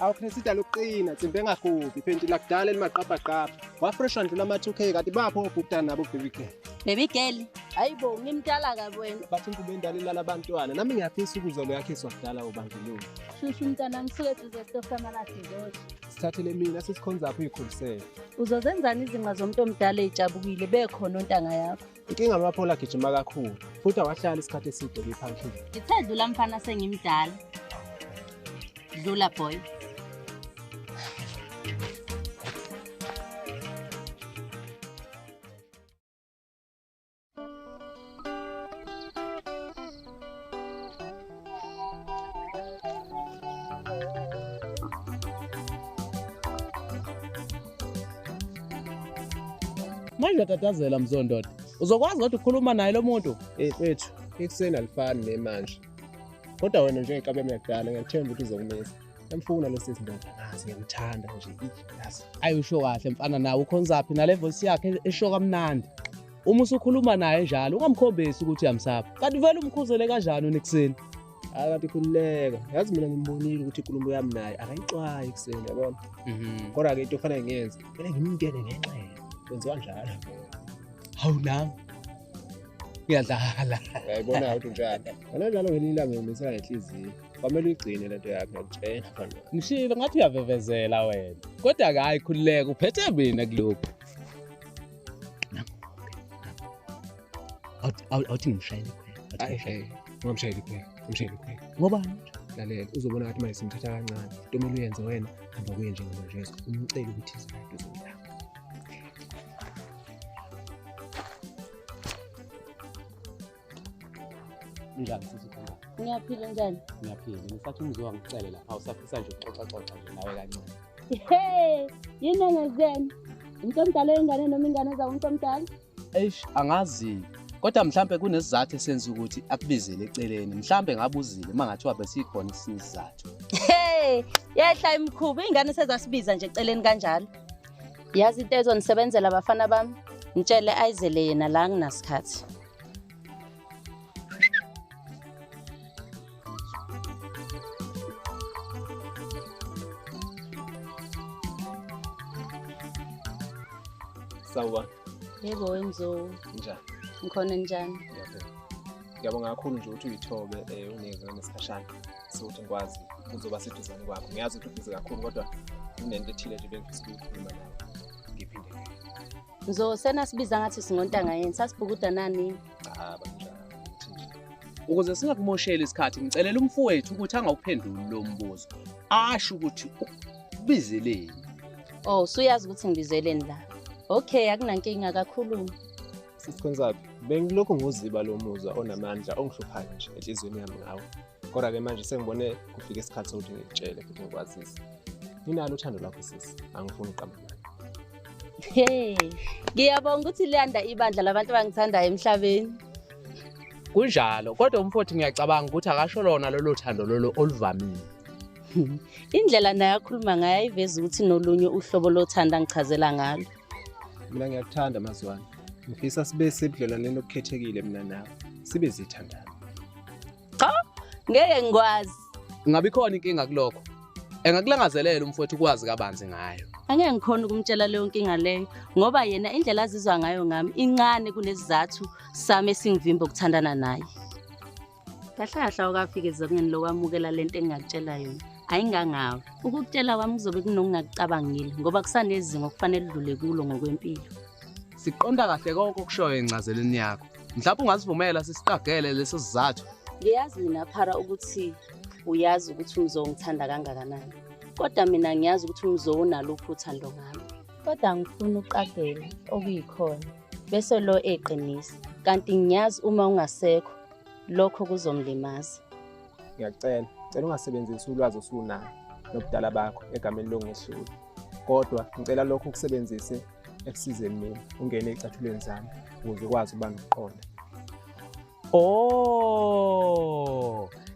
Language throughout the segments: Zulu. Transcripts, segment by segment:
Awukhresida lokuqina, nsimbi engagugi, phenti lakudala elimaqabhaqabha. Wafresh wandlula ama-2K kanti bapho obhukudana nabo baby girl. Baby girl, hayibo ngimdala kabi wena. Bathi inkube endala ilala abantwana. Nami ngiyafisa ukuzwa lo yakhiswa kudala ubandlululo. Shushu mntana ngisuke eduze esitofu samalahle ngizosho. Sithathele mina sisikhonza apho uyikhulisele. Uzozenzani izinqa zomuntu omdala ey'jabukile bekhona ontanga yakho? Inkinga amaphola agijima kakhulu futhi awahlali isikhathi eside kwi-pumpkin. Ngithe dlula mfana sengimdala. Dlula boy. Manje uyatatazela mzondoda. Uzokwazi kodwa ukukhuluma naye lo muntu? Eh mfethu, ikuseni alifani nemanje. Kodwa wena njengenkabi yami yakudala ngiyathemba ukuthi uzokumisa. Ngiyamfuna lo sisi ndoda, ngazi ngiyamthanda nje. Yazi. Ayi usho kahle mfana nawe ukhonzaphi nale voice yakhe esho kamnandi. Uma usukhuluma naye njalo ungamkhombisi ukuthi uyamsaba. Kanti vele umkhuzele kanjani unekuseni? Hayi kanti khululeka. Yazi mina ngimbonile ukuthi inkulumo yami naye akayixwayi ekuseni yabona. Kodwa-ke into ofanele ngiyenze, kumele ngimngene ngenxeba. Kwenziwa njalo. Hawu nami. Ngiyadlala. Uyayibona ukuthi unjani. Wena njalo ngelinye ilanga ngiyomisa ngenhliziyo. Kwamele uyigcine lento yakho ngiyakutshela mfana. Ngishilo ngathi uyavevezela wena. Kodwa-ke hhayi khululeka uphethe mina kulokhu. Awuthi ngimshayele ikhwela. Hayi hey, ungamshayeli ikhwela, ungamshayeli ikhwela. Ngobani? Lalela, uzobona ngathi manje simthatha kancane. Into omele uyenze wena, hamba kuye njengamanje umcele ukuthi izinto uzomlapha. Njani sisi ukhona? Ngiyaphila njani? Ngiyaphila. Ngisathi umziwa ngicele lapha usafisa nje ukuxoxa xoxa nje nawe kancane. Hey, yini engenzeni? Umuntu omdala wengane noma ingane eza umuntu omdala? Eish, angazi. Kodwa mhlambe kunesizathu esenza ukuthi akubizele eceleni. Mhlambe ngabuzile mangathiwa besikhona esinye isizathu. Hey, yehla imkhuba ingane sezasibiza nje eceleni kanjalo. Yazi into ezonisebenzela abafana bami? Ngitshele ayizele yena la nginasikhathi. Sawubona. Yebo wemzo. Njani? Ngikhona njani? Ngiyaphila. Ngiyabonga kakhulu nje ukuthi uyithobe uneze nesikhashana sokuthi ngikwazi ukuzoba seduzane kwakho. Ngiyazi ukuthi ubhizi kakhulu kodwa kunento ethile nje bengifisa ukuyikhuluma nawe. Ngiphinde ngeke. Mzo senasibiza ngathi singontanga yini? Sasibhukuda nani? Cha banjani. Ngithi nje. Ukuze singakumosheli isikhathi ngicelela umfowethu ukuthi angawuphenduli lo mbuzo. Asho ukuthi ukubizeleni. Oh, usuyazi ukuthi ngibizeleni la. Okay, akunankinga kakhulu. Sisikhonzaphi, bengilokhu nguziba lo muzwa onamandla ongihluphayo nje enhliziyweni yami ngawe. Kodwa-ke manje sengibone kufika isikhathi sokuthi ngikutshele futhi ngikwazise. Nginalo uthando lwakho sisi, angifuni ukuqamba amanga. Hey, ngiyabonga ukuthi liyanda ibandla labantu abangithandayo emhlabeni. Kunjalo, kodwa umfowethu ngiyacabanga ukuthi akasho lona lolo thando lolo oluvamile. Indlela naye akhuluma ngayo ayiveza ukuthi nolunye uhlobo lothando angichazela ngalo. Mina ngiyakuthanda Mazwane. Ngifisa sibe sebudlelwaneni obukhethekile mina nawe. Sibe zithandana. Cha, ngeke ngikwazi. Ingabe ikhona inkinga kulokho? Engakulangazelela umfowethu ukwazi kabanzi ngayo. Angeke ngikhona ukumtshela leyo nkinga leyo ngoba yena indlela azizwa ngayo ngami incane kunesizathu sami esingivimba ukuthandana naye. Kahle kahle awukafiki ezingeni lokwamukela lento engingakutshela yona. Ayingangawe. Ukukutshela kwami kuzobe kunokungakucabangile ngoba kusanezinga okufanele udlule kulo ngokwempilo. Siqonda kahle konke okushoyo encazelweni yakho. Mhlawumbe ungazivumela sisiqagele leso sizathu. Ngiyazi mina Phara ukuthi uyazi ukuthi uMzo ungithanda kangakanani. Kodwa mina ngiyazi ukuthi uMzo unaluphi uthando ngami. Kodwa angifuni uqagele okuyikhona bese lo eqinisa. Kanti ngiyazi uma ungasekho lokho kuzomlimaza. Ngiyacela, ngicela ungasebenzisi ulwazi osunalo nobudala bakho egameni longehlula. Kodwa ngicela lokho ukusebenzise ekusizeni mina ungene ezicathulweni zami ukuze ukwazi ukuba nokuqonda. Oh,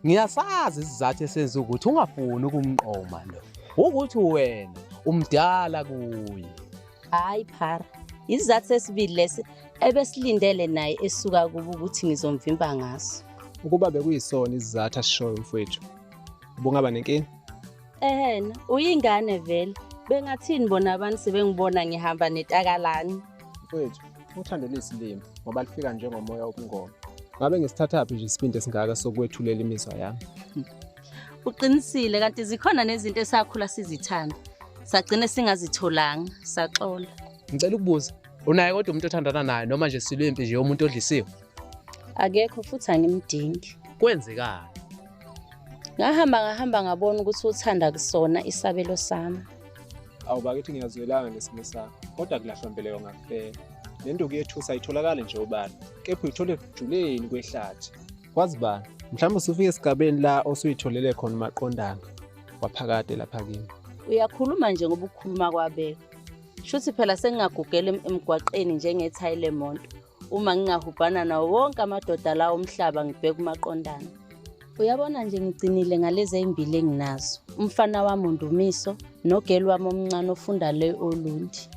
ngiyasazi isizathu esenza ukuthi ungafuni ukumqoma lo. Ukuthi wena umdala kuye. Hayi Phara, isizathu sesibili lesi ebesilindele naye esuka kubo ukuthi ngizomvimba ngaso. Ukuba bekuyisona isizathu asishoyo mfowethu, ubungaba nenkinga? Ehena, uyingane vele. Bengathini bona abantu sebengibona ngihamba netakalani? Mfowethu, uthando luyisilima ngoba lifika njengomoya wobungoma. Ngabe ngisithathaphi nje isibindi esingaka sokwethulela imizwa yami? Uqinisile, kanti zikhona nezinto esakhula sizithanda. Sagcine singazitholanga, saxola. Ngicela ukubuza, unaye kodwa umuntu othandana naye noma nje silwimpi nje umuntu odlisiwe? Akekho futhi angimdingi. Kwenzekani? Ngahamba ngabona ukuthi uthanda kusona isabelo sami. Awu bakithi ngiyazwelana nesimo sakho, kodwa kulahlwa mbeleko ngakufela. Le nduku yethusa ayitholakali nje ubani, kepha uyithole ekujuleni kwehlathi. Kwazi bani, mhlawumbe usufike esigabeni la osuyitholele khona umaqondana waphakade lapha kimi. Uyakhuluma nje ngoba ukukhuluma kwabeka. Shuthi phela sengingagugela emgwaqeni njengethayi lemonto uma ngingahubhana nawo wonke amadoda lawo omhlaba ngibheka umaqondana. Uyabona nje ngigcinile ngalezi ezimbili enginazo. Umfana wami uNdumiso nogeli wami omncane ofunda le Olundi.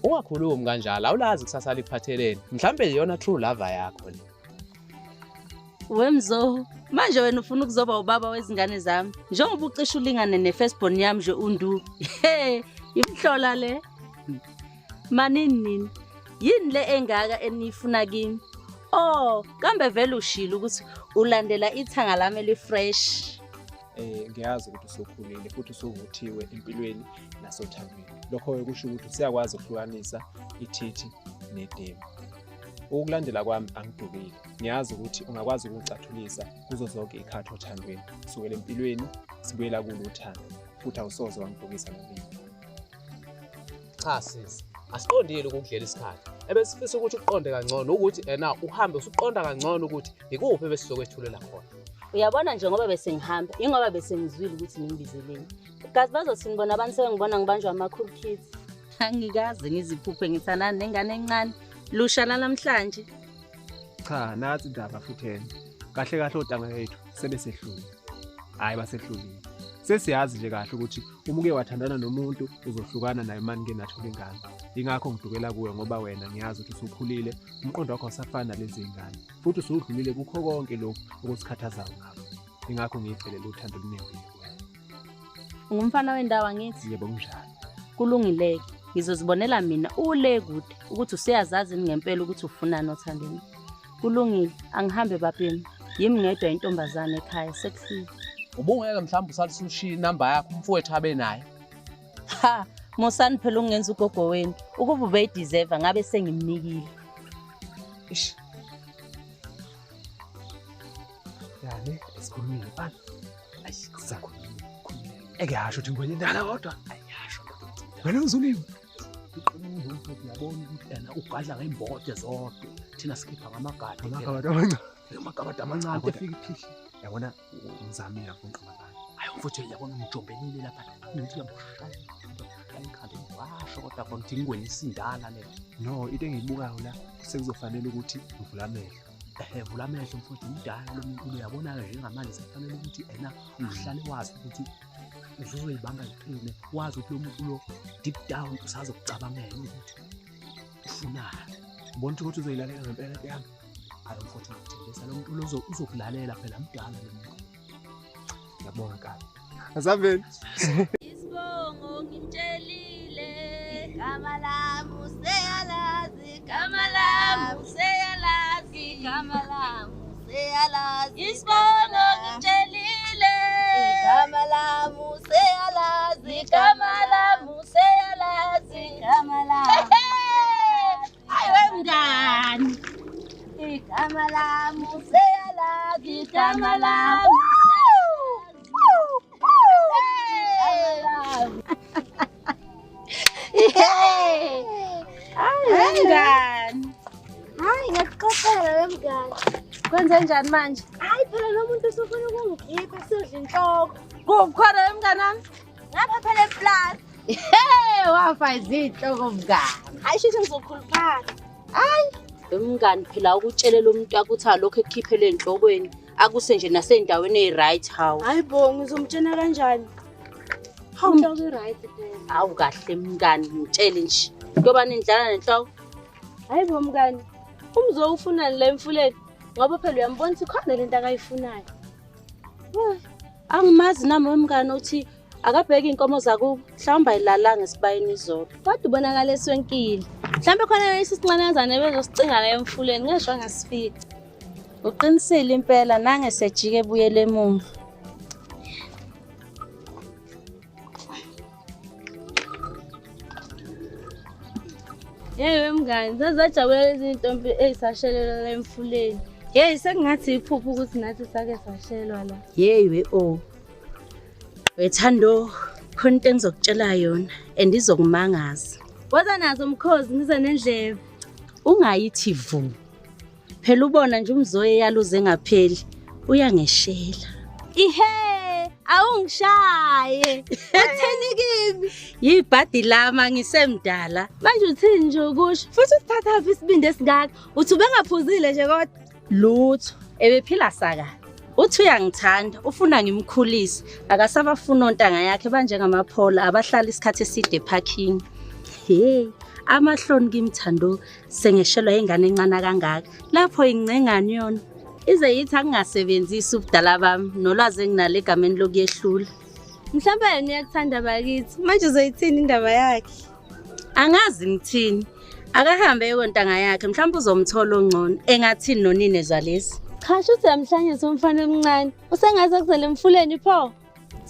Ungakhulumi kanjalo, awulazi kusasa likuphatheleni. Mhlambe iyona true lover yakho le. Wemzo, manje wena ufuna ukuzoba ubaba wezingane zami. Njengoba ucishe ulingane ne-firstborn yami nje uNdu. He, imhlola le. Manini nini? Yini le engaka enifuna kimi? Oh, kambe vele ushilo ukuthi ulandela ithanga lami eli-fresh. Ngiyazi ukuthi usukhulile futhi usuvuthiwe empilweni nasothandweni. Lokho-ke kusho ukuthi usiyakwazi ukuhlukanisa ithithi nedemu. Ukulandela kwami angidukile. Ngiyazi ukuthi ungakwazi ukungicathulisa kuzo zonke iy'khathi othandweni. Kusukela empilweni sibuyela kulo uthando, futhi awusoze wangidukisa nolimi. Cha sisi, asiqondile ukukudlela isikhathi. Ebesifisa ukuthi uqonde kangcono ukuthi ena uhambe usuqonda kangcono ukuthi ikuphi ebesizokwethulela khona. Uyabona nje ngoba bese ngihamba, ingoba bese ngizwile ukuthi ngimbizeleni. Kazi bazothini bona abantu sebengibona ngibanjwa ama-cool kids. Angikaze ngiziphuphe ngithandana nengane encane. Lusha namhlanje. Cha, nathi indaba futhi yena. Kahle kahle otanga yethu sebesehlulile. Hayi basehlulile. Sesiyazi nje kahle ukuthi uma uke wathandana nomuntu uzohlukana naye mani ke nathola ingane. Ingakho ngidukela kuwe ngoba wena ngiyazi ukuthi usukhulile, umqondo wakho awusafani nalezi zingane. Futhi usudlulile kukho konke lokhu okusikhathazayo ngakho. Ingakho ngiyicelela uthando olunembile kuwena. Ungumfana wendawo angithi? Yebo kunjalo. Kulungileke. Ngizozibonela mina ule kude ukuthi useyazazi ngempela ukuthi ufunani othandweni. Kulungile, angihambe babhemi. Yimi ngedwa intombazane ekhaya sekuhlile. Ubungeke mhlawumbe usalushiya inamba yakho umfowethu abe naye. Ha, musani phela ungenza ugogo wenu. Ukuba ubeyideserve ngabe sengimnikile. Ish. Yani esikhulumile bani? Ayi sizakhuluma. Eke yasho ukuthi ngwenye indala kodwa. Ayasho ndoda. Wena uzulimi. Uqinile umfowethu uyabona ukuthi yena ugadla ngey'mbode zodwa. Thina sikhipha ngamagadi. Amagabada amancane. Amagabada amancane efika iphihli. Yabona umzamile akunqabakala. Hayi mfowethu yabona ngijombelile lapha. Ngithi uyamshaya. Ikhanda washo kodwa khona ukuthi ingwenye isindala le. No, into engiyibukayo la sekuzofanele ukuthi ngivule amehlo. Ehe, vula amehlo mfowethu, umdala lo muntu uyabona-ke njengamanje sekufanele ukuthi ena uhlale wazi ukuthi uzoyibamba ziqine, wazi ukuthi lo muntu lo deep down usazokucabangela ukuthi ufunani. Ubona ukuthi uzoyilalela ngempela into yami. Hayi mfowethu ngikuthembisa lo muntu lo uzokulalela phela, mdala lo muntu. Ngiyabonga kabi. Asambeni. Isibongo ngimtshelile, igama lami useyalazi, igama lami useyalazi, igama lami useyalazi. Isibongo ngimtshelile, igama lami useyalazi, igama lami useyalazi, igama lami. Hayi wemngani. Igama lami useyalazi, igama lami. Hayi mngani. Hayi ngiyakuqoqela wemngani. Kwenze njani manje? Hayi phela lo muntu usufuna ukungikhipha siyodla inhloko. Kukhona wemngani wami? Ngapha phela eplaza. Hey, wafa izinhloko mngani. Hayi shuthi ngizokhuluphala. Hayi mngani phela ukutshelela umuntu ukuthi alokho ekukhiphele enhlokweni akuse nje nasendaweni e-right hawu. Hayi bo ngizomtshena kanjani? Hawu inhloko i-right phela. Hawu kahle mngani ngitshele nje. Kuyoba nindlala nenhloko. Hayi bo mngani, umzo ufunani la emfuleni? Ngoba phela uyambona ukuthi khona lento akayifunayo. Angimazi nami wemngani uthi Akabheki inkomo zakubo, mhlawumbe ayilalanga esibayeni izolo. Kodwa ubonakala eswenkile. Mhlawumbe khona lesi sincanazana bezosicinga la emfuleni ngesho angasifiki. Uqinisile impela nange sejike ebuyele emuva. Yey mngani, zazajabula lezi zintombi ezisashelela la emfuleni. Hey, sekungathi iphupho ukuthi nathi sake sashelwa la. Hey we o. Wethando, khona into engizokutshela yona and izokumangaza. Woza nazo mkhozi ngize nendlebe. Ungayithi vu. Phela ubona nje umzoye yaluze engapheli, uyangeshela. Ihe, awungishaye. Utheni kimi? Yibhadi lama ngisemdala. Manje uthini nje ukusho? Futhi usithatha phi isibindi esingaka? Uthi ubengaphuzile nje kodwa. Lutho, ebephila saka. Uthi uyangithanda, ufuna ngimkhulise. Akasabafuna ontanga yakhe banjengamaphola abahlala isikhathi eside eparking. Hey, amahloni kimthando sengeshelwa ingane encane kangaka. Lapho ingcengane yona. Ize yithi angingasebenzisi ubudala bami nolwazi enginalo egameni lokuyehlula. Mhlawumbe yena uyakuthanda bakithi. Manje uzoyithini indaba yakhe? Angazi ngithini. Akahambe eyontanga yakhe, mhlawumbe uzomthola ongcono. Engathini nonini zalezi. Cha, shuthi yamhlanyisa umfana omncane. Usengaze kuzele emfuleni pho.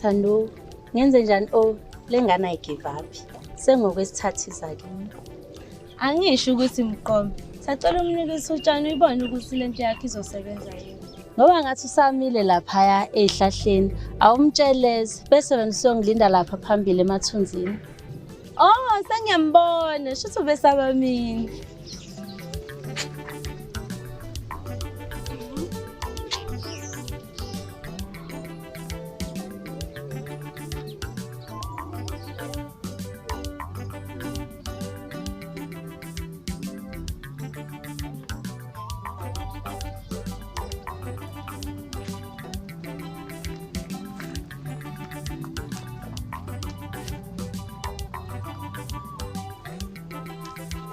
Thando, ngenze njani o lengane ayigive up. Sengokwesithathu izakini. Angisho ukuthi mqomo. Sacela umnikise utshani uyibone ukuthi lento yakhe izosebenza yini. Ngoba ngathi usamile laphaya ezihlahleni, awumtsheleze bese wena usongilinda lapha phambili emathunzini. Oh, sengiyambona, shuthi ubesaba mina.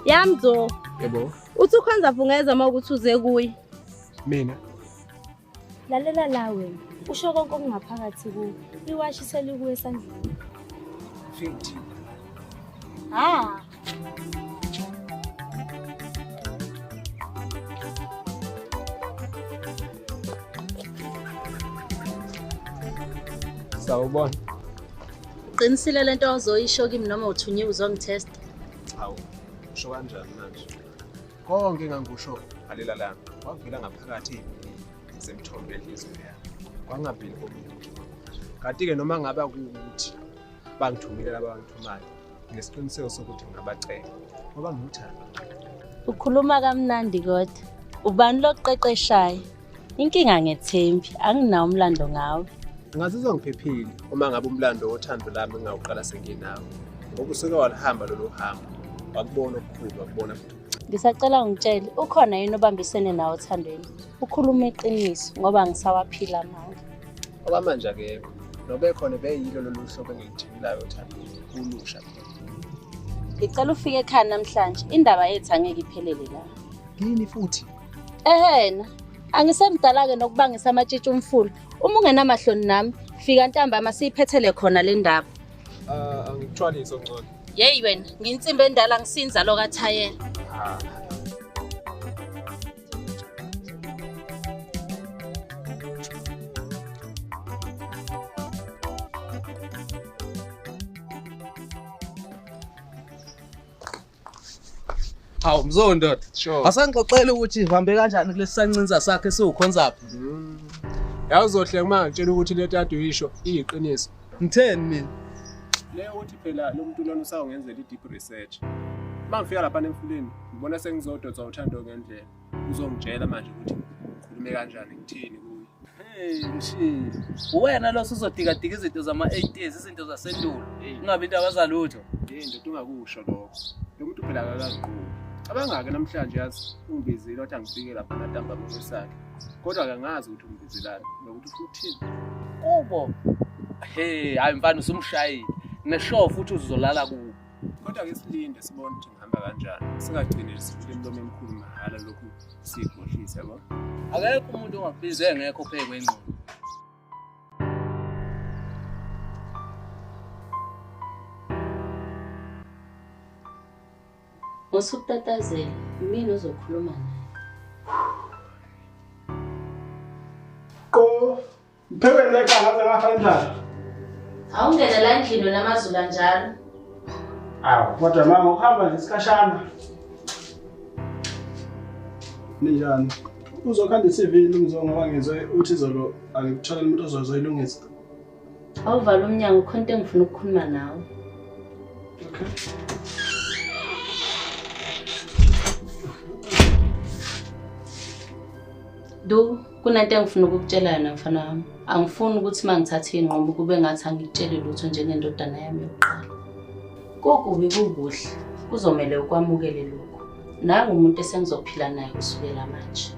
Yamzo. Yebo. Uthi ukhonza vungeza uma ukuthi uze kuye. Mina. Lalela la wena. Usho konke okungaphakathi kuwe. Iwashi selikuwe esandleni. 50. Ah. Sawubona. Uqinisile lento ozoyisho kimi noma uthunyiwe uzongitest? Hawu. Usho kanjani manje? Konke engangikusho ngalela langa kwavela ngaphakathi zemthombo yenhliziyo yami. Kwangaveli komunye umuntu. Kanti-ke noma ngabe kuwukuthi bangithumile laba abangithumayo, nginesiqiniseko sokuthi ngingabacela ngoba ngiwuthanda. Ukhuluma kamnandi kodwa. Ubani lokuqeqeshayo? Inkinga ngethembi, anginawo umlando ngawe. Ngingazizwa ngiphephile uma ngabe umlando wothando lami ngingawuqala senginawo. Ngoba usuke walihamba lolo hambo. Wakubona okukhulu, wakubona futhi. Ngisacela ungitshele, ukhona yini obambisene nawe othandweni? Ukhuluma iqiniso ngoba ngisawaphila amanga. Okwamanje akekho. Nobe khona beyilo lolu hlobo engilithembilayo othandweni, ulusha. Ngicela ufike ekhaya namhlanje, indaba yethu angeke iphelele la. Yini futhi? Ehena, angisemdala-ke nokubangisa amatshitshi umfula. Uma ungenamahloni nami, fika ntambama siyiphethele khona le ndaba. Angikuthwalise ongcono. Yeyi wena, ngiyinsimbi endala ngisinzalo kaThayela. Hawu Mzo ndoda. Sure. Asangixoxele ukuthi uhambe kanjani kulesi sancinza sakhe esiwukhonzaphi. Yawuzohle uma ngitshela ukuthi le tata uyisho iyiqiniso. Ngitheni mina? Leyo uthi phela lo muntu lona usawungenzela i-deep research. Uma ngifika lapha emfuleni, ngibona sengizodonswa uthando ngendlela. Uzongitshela manje ukuthi ngikhulume kanjani, ngithini kuye. Hey mshini. Wena lo usuzodikadika izinto zama-80s, izinto zasendulo. Ungabi indaba zalutho. Hey ndoda ungakusho lokho. Lo muntu phela akakaziqoki. Cabanga-ke namhlanje yazi ungibizile wathi angifike lapha ntambama kwesakhe. Kodwa-ke angazi ukuthi ungibizelani nokuthi ufuna ukuthini. Kubo. Hey, hayi mfana usumshayile. Neshow futhi uzolala kubo. Kodwa-ke silinde sibone ukuthi ngihamba kanjani. Singagcini nje sivule imilomo emikhulu mahhala lokhu siyikhohlise yabo. Akekho umuntu ongakubiza engekho phezu kwengqondo. Ngosukutatazela, mina uzokhuluma naye. Ko, mphekweni la ekhaya ngaze ngafa indlala. Awungene la endlini wena amaZulu anjalo. Awu, kodwa mama ukuhamba nje isikhashana. Ninjani? Uzokhanda i-CV ilungiswe ngoba ngizwe uthi izolo angikutholela umuntu ozozoyilungisa. Awuvala umnyango khona into engifuna ukukhuluma nawe. Okay. Du, kunento engifuna ukukutshela yona mfana wami. Angifuni ukuthi uma ngithatha iy'nqumo kube ngathi angikutsheli lutho njengendodana yami yokuqala. Kokubi kukuhle, kuzomele ukwamukele lokhu. Nangu umuntu esengizophila naye kusukela manje.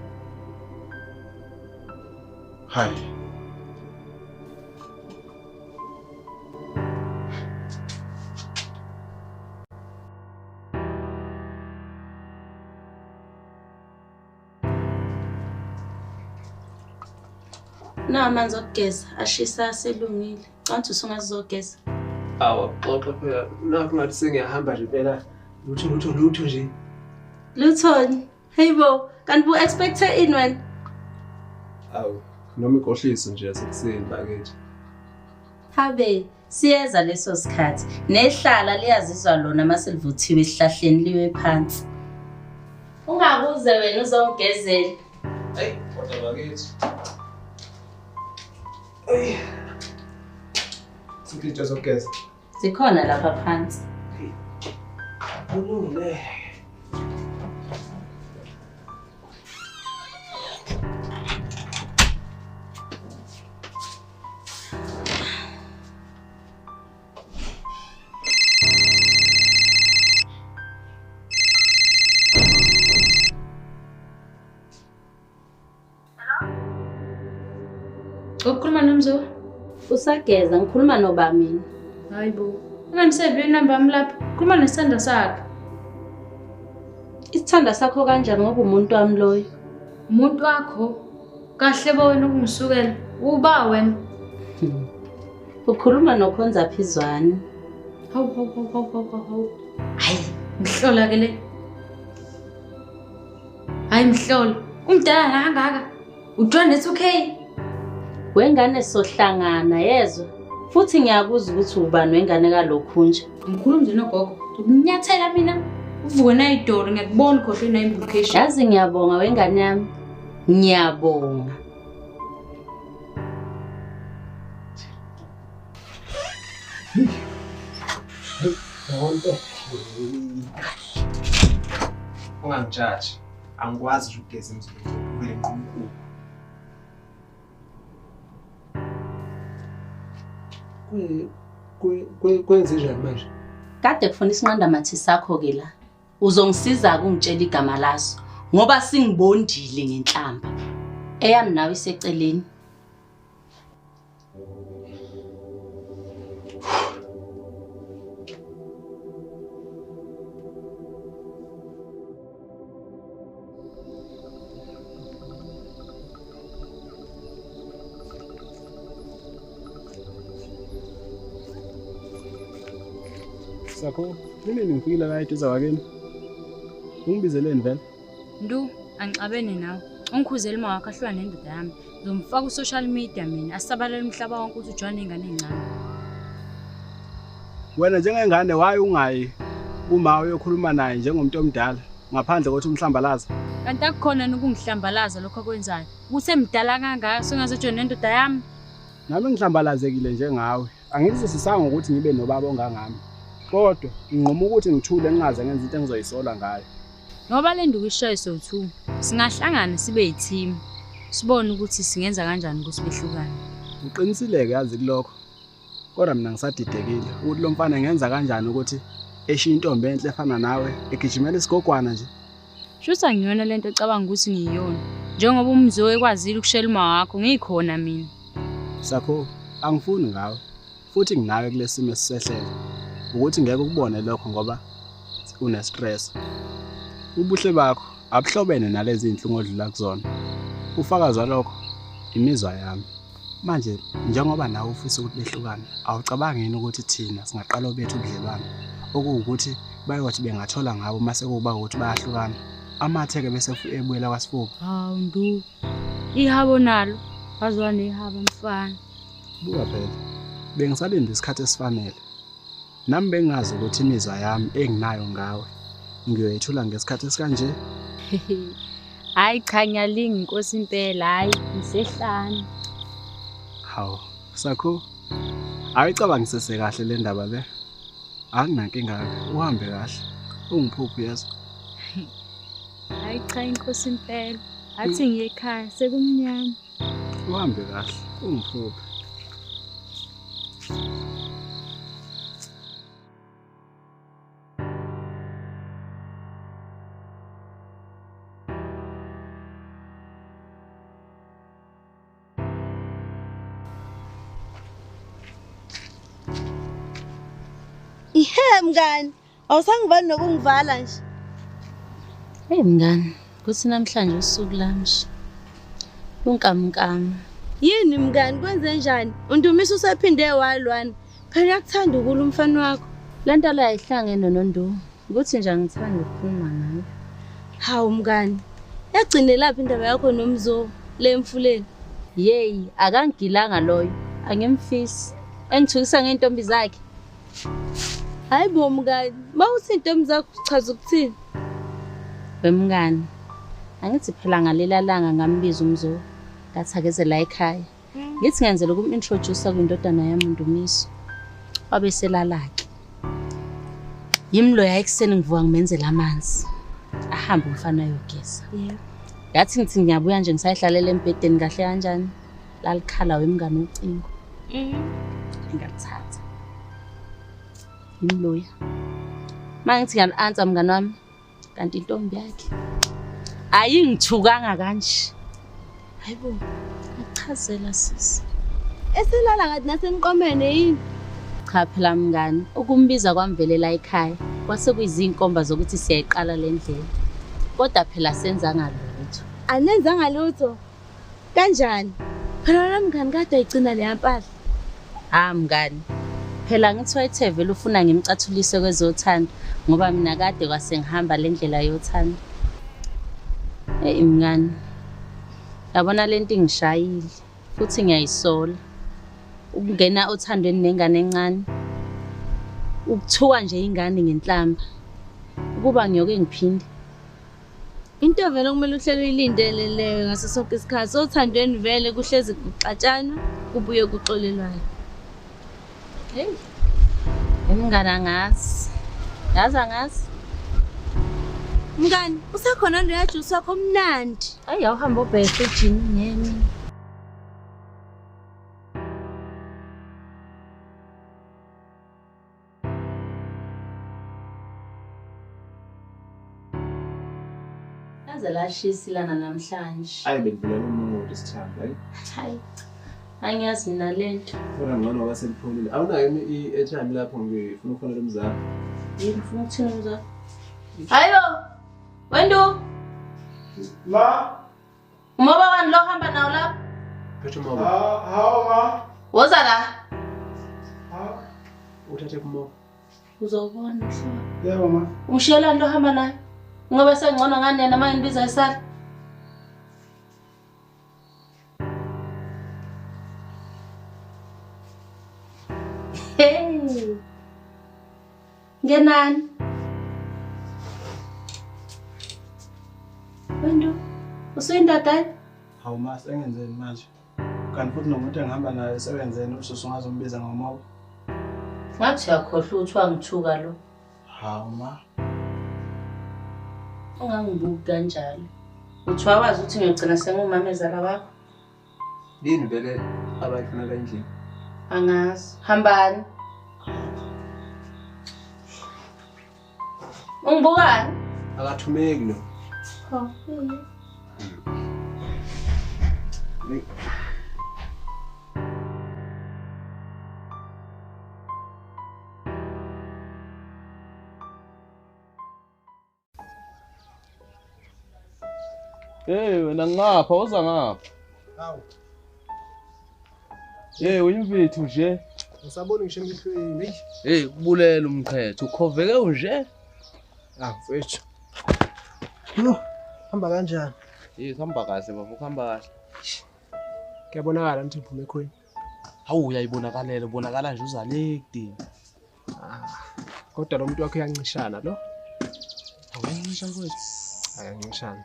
Hayi. Na amanzi okugeza ashisa aselungile. Canthi usungazizogeza. Awu, xoxa phela. Nakho ngathi sengiyahamba nje phela. Lutho lutho lutho nje. Luthoni? Hey bo, kanti bu expecte ini wena? Awu, noma inkohliso nje yasekuseni bakithi. Habe, siyeza leso sikhathi. Nehlala liyazizwa lona maselivuthiwe esihlahleni liwe phansi. Ungabuze wena uzongigezela. Hey, kodwa bakithi. Ay. Siphi zokugeza? Zikhona lapha phansi. Kulungile. Ukhuluma nomzo? Usageza ngikhuluma noba mina. Hayibo. Unganisave inamba yami lapha. Khuluma nesithanda sakhe. Isithanda sakho kanjani ngoba umuntu wami loyo? Umuntu wakho? Kahle bo wena ukungisukela. Uba wena. Ukhuluma nokhonza phizwane. Hawu hawu hawu hawu hawu. Hayi, mhlola ke le. Hayi mhlola. Umdala kangaka. Ujoin ne 2K. Wengane sohlangana yezwa. Futhi ngiyakuzwa ukuthi ubani wengane kalokhu nje. Ngikhuluma nje nogogo. Ukunyathela mina. Uvuke nayidolo ngiyakubona khohlwe na implication. Yazi ngiyabonga wengane yami. Ngiyabonga. Ungangijaji. Angikwazi nje ukugeza emzimbeni uvele nqumkulu. Kwenze njani manje? Kade kufuna isinqandamathe sakho ke la. Uzongisiza ukungitshela igama laso ngoba singibondile ngenhlamba. Eyami nawe iseceleni. Sakho, nini ngifikile la eduze wakini? Ungibizeleni vele? Ndu, angixabene nawe. Ungikhuzele uma wakho ahlukane nendoda yami. Ngizomfaka ku-social media mina, asabalele umhlaba wonke ukuthi ujoyine ingane encane. Wena njengengane waye ungayi uma uyokhuluma naye njengomuntu omdala ngaphandle kokuthi umhlambalaza. Kanti akukhona ukungihlambalaza lokho akwenzayo. Usemdala kangaka sengaze ujoyine nendoda yami. Nami ngihlambalazekile njengawe. Angizwisisanga ukuthi ngibe nobaba ongangami. Kodwa nginquma ukuthi ngithule ngingaze ngenze into engizoyisola ngayo. Ngoba le nduku ishaye so2, singahlangana sibe yiteam. Sibone ukuthi singenza kanjani ukuthi behlukane. Uqinisileke yazi kulokho. Kodwa mina ngisadidekile ukuthi lo mfana ngenza kanjani ukuthi eshiye intombi enhle efana nawe egijimela isigogwana nje. Shutha ngiyona lento ecabanga ukuthi ngiyona. Njengoba umzo ekwazile ukushela uma wakho ngikhona mina. Sakho, angifuni ngawe futhi nginawe kulesimo esisehlele. Ukuthi ngeke ukubone lokho ngoba une stress. Ubuhle bakho abuhlobene nalezi inhlungu odlula kuzona. Ufakazi walokho imizwa yami. Manje njengoba nawe ufisa ukuthi behlukane, awucabangi yini ukuthi thina singaqala obethu ubudlelwane okuwukuthi Bayothi bengathola ngabo mase kuba ukuthi bayahlukana. Amatheke bese ebuyela kwaSifuba. Hawu Ndu. Ihabo nalo. Waziwa nehabo mfana. Buka phela. Bengisalinde isikhathi esifanele. Nami bengazi ukuthi imizwa yami enginayo ngawe ngiyoyithula ngesikhathi esikanje. Hayi cha ngiyalinga inkosi impela, hayi ngisehlane. Hawu, Sakho. Ayicabangisise kahle le ndaba le. Anginankinga, uhambe kahle. Ungiphuphe yezwa. Hayi cha inkosi impela. Athi ngiye ekhaya sekumnyama. Uhambe kahle, ungiphuphe. Ihe mngani, awusangivali nokungivala nje. Hey mngani, kuthi namhlanje usuku lami nje. Unkamnkam. Yini mngani, kwenze njani? Undumiso usephinde walwana. Phela uyakuthanda ukula umfana wakho. Le nto le ayihlangene noNdu. Ukuthi nje angithandi ukukhuluma ngayo. Hawu mngani, yagcine laphi indaba yakho nomzo le emfuleni? Yeyi, akangigilanga loyo. Angimfisi. Engithukisa ngeentombi zakhe. Hayi bo mngani, mawuthi intombi zakho uchaza ukuthini? Wemngani, angithi phela ngalela langa ngambiza uMzo ngathi akeze la ekhaya. Ngithi ngenzela ukum-introduce kwindodana yami uNdumiso. Wabe selala-ke. Yimi loya ekuseni ngivuka ngimenzela amanzi. Ahambe umfana ayogeza. Yathi ngithi ngiyabuya nje ngisayihlalela embhedeni kahle kanjani. Lalikhala wemngani ucingo. Ngiyalithatha. Yimi loya. Uma ngithi ngiyali-answer mngani wami, kanti intombi yakhe ayingithukanga kanje. Hayibo, achazela sisi. Eselala ngathi nasemqomene yini? Cha phela mngani, ukumbiza kwamvelela ekhaya kwase kuyizinkomba zokuthi siyayiqala le ndlela. Kodwa phela senzanga lutho. Anenzanga lutho? Kanjani? Phela wena mngani kade ayigcina leya mpahla. Ha mngani, phela ngithi wayethe vele ufuna ngimcathulise kwezothando ngoba mina kade kwase ngihamba le ndlela yothando. Hey mngani, yabona lento ingishayile futhi ngiyayisola. Ukungena othandweni nengane encane, ukuthuka nje ingane ngenhlamba, ukuba ngiyoke ngiphinde. Into vele okumele uhlele uyilindele leyo ngaso sonke isikhathi. Othandweni vele kuhlezi kuxatshanwa kubuye kuxolelwane. Hey, mngani angazi. Yazi angazi. Mngani, usekhona loya juice wakho omnandi. Hayi awuhambe ubheke efrijini ngeke. Laze lashisa ilanga namhlanje. Hayi bekuvulela umuntu isithando, hayi. Hayi. Angiyazi mina lento. Kodwa ngcono ngoba selipholile. Awunayo i-airtime lapho ngifuna ukufonela umzali. Yini ufuna ukuthini umzali? Hayibo. Wendu. Ma. Umoba wani lo hamba nawo lapho? Phethe umoba. Hawu ma. Woza la. Ha. Uthathe kumoba. Uzobona hlobo. Yebo ma. Umshiyelani lo hamba naye? Ngoba sengcono ngani yena manje ngibiza isala. Hey. Ngenani? Wendu, usuyindoda? Hawu ma, sengenzeni manje? Kanti futhi nomuntu engihamba naye esebenzeni ususu ungazombiza ngomoba. Ngathi uyakhohlwa ukuthi wangithuka lo. Hawu ma. Ungangibuki kanjalo. Uthi wawazi ukuthi ngiyogcina sengumamezala wakho? Yini vele abayifuna la endlini? Angazi. Hambani. Ungibukani? Akathumeki lo. Oh, Hey, wena ngapha, uza ngapha. Hawu. Hey, uyimfethu nje. Ngisabona ngisho emehlweni. Hey, kubulela umqhetho, ukhoveke unje. Ah, mfethu. Yo, hamba kanjani? Yey, hamba kahle baba, uhamba kahle. Kuyabonakala ngithi ngiphume ekhweni. Hawu uyayibonakalela, ubonakala nje uzale kudini. Ah, kodwa lo muntu wakho uyancishana lo. Awuyancisha mfethu. Ayancishana.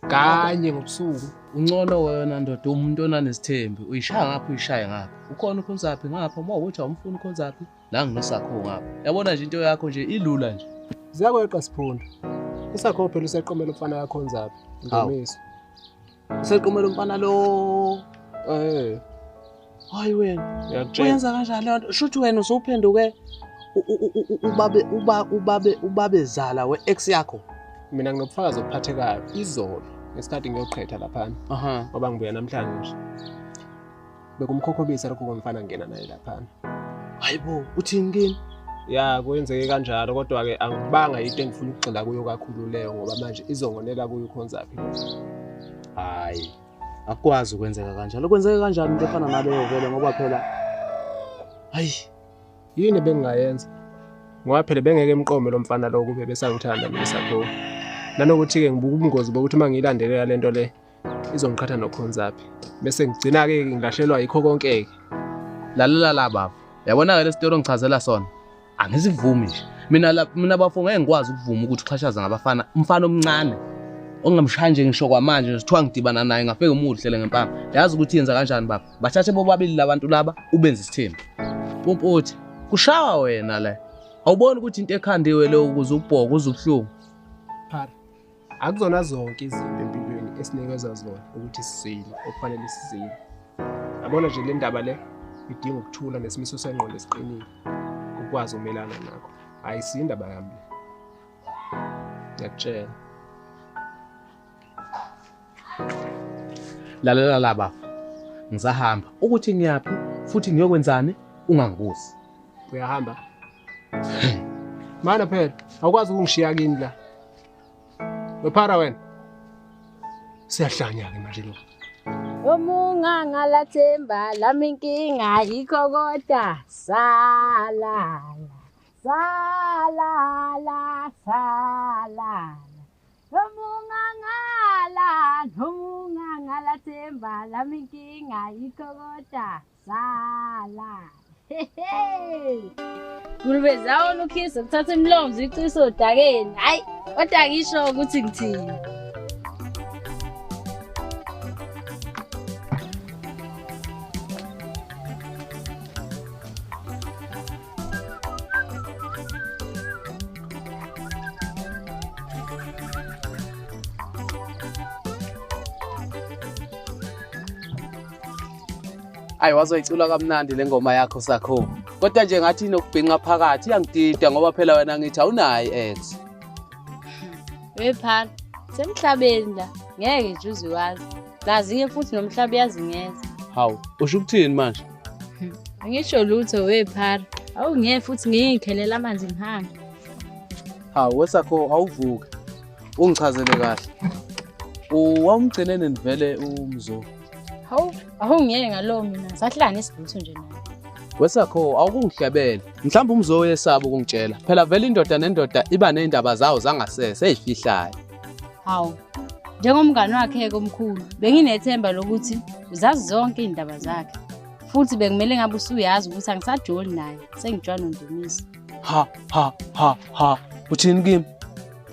Kanye ngobusuku. Uncono wena ndoda, umuntu onanesithembu, uyishaya ngapha uyishaye ngapha. Ukhona ukhonzaphi ngapha, uma ukuthi awumfuni ukhonzaphi, la nginosakho ngapha. Yabona nje into yakho nje ilula nje. Ziyakweqa Siphunda. Usakho phela useqomela umfana kakhonzaphi, Ndumiso. Useqomela umfana lo. Hayi wena. Ngiyakutshela. Uyenza kanjani leyo nto? Shuthi wena usuphenduke ubabezala we-ex yakho. Mina nginobufakazi obuphathekayo izolo ngesikhathi ngiyoqhetha laphana. Aha. Ngoba ngibuya namhlanje nje. Bekumkhokhobisa lokho komfana ngena naye laphana. Hayibo, uthini kini? Ya, kwenzeke kanjalo kodwa ke angibanga into engifuna ukugxila kuyo kakhulu leyo ngoba manje izongonela kuyo ukhonzaphi. Hayi. Akwazi ukwenzeka kanjalo. Kwenzeke kanjani into efana naleyo vele ngoba phela hayi yini bengingayenza? Ngoba phela bengeke emqome lo mfana lo kube besangithanda mina sakho. Nanokuthi ke ngibuka ubungozi bokuthi uma ngiyilandelela lento le izongiqhatha nokhonzaphi. Bese ngigcina ke ngilahlelwa yikho konke ke. Lalela la baba. Yabona ke lesitori ongichazela sona. Angizivumi nje. Mina bafo ngeke ngikwazi ukuvuma ukuthi uxhashaza ngabafana, umfana omncane ongamshaya nje ngisho kwamanje sithiwa ngidibana naye ngafika umuhlele ngempama. Yazi ukuthi yenza kanjani baba? Bathathe bobabili labantu laba ubenze isithembu. Mpumputhe, kushawa wena le. Awuboni ukuthi into ekhandiwe leyo ukuze ubhoke uzubuhlungu. Phara. Akuzona zonke izinto empilweni esinikezwa zona ukuthi sizile okufanele sizile. Yabona nje le ndaba le idinga ukuthula nesimiso sengqondo esiqinile ukwazi ukumelana nakho. Ayisiyo indaba yami le. Ngiyakutshela. Lalela la baba. Ngisahamba. Ukuthi ngiyaphi futhi ngiyokwenzani ungangibuzi. Uyahamba? Mana phela, awukwazi ukungishiya kini la. Wephara wena. Siyahlanya ke manje lo. Omunga ngalathemba lami inkinga yikho kodwa salala salala salala. Omunga ngalathemba lami inkinga yikho kodwa salala. Ngulube zawo lukhisa kuthatha imlomo ziciso odakeni. Hayi, kodwa ngisho ukuthi ngithini. Ayi wazoyicula kamnandi le ngoma yakho sakho. Kodwa nje ngathi inokubhinqa phakathi iyangidida ngoba phela wena ngithi awunayo ex. Wephara, semhlabeni la ngeke nje uziwazi. Lazi-ke futhi nomhlaba uyazingeza. Hawu, usho ukuthini manje? Angisho lutho wephara. Awungeke futhi ngiyikhelela amanzi ngihambe. Hawu, wesakho awuvuke. Ungichazele kahle. Wawumgcine nini vele umzo? Hawu, awungeke ngalo mina. Sahlala nesilutho nje naye. Wesakho awukungihlebele. Mhlawumbe umzo uyesaba ukungitshela. Phela vele indoda nendoda iba nezindaba zawo zangasese ezifihlayo. Hawu. Njengomngani wakhe komkhulu, benginethemba lokuthi uzazi zonke izindaba zakhe. Futhi bekumele ngabe usuyazi ukuthi angisajoli naye, sengijwana noNdumiso. Ha ha ha ha. Uthini kimi?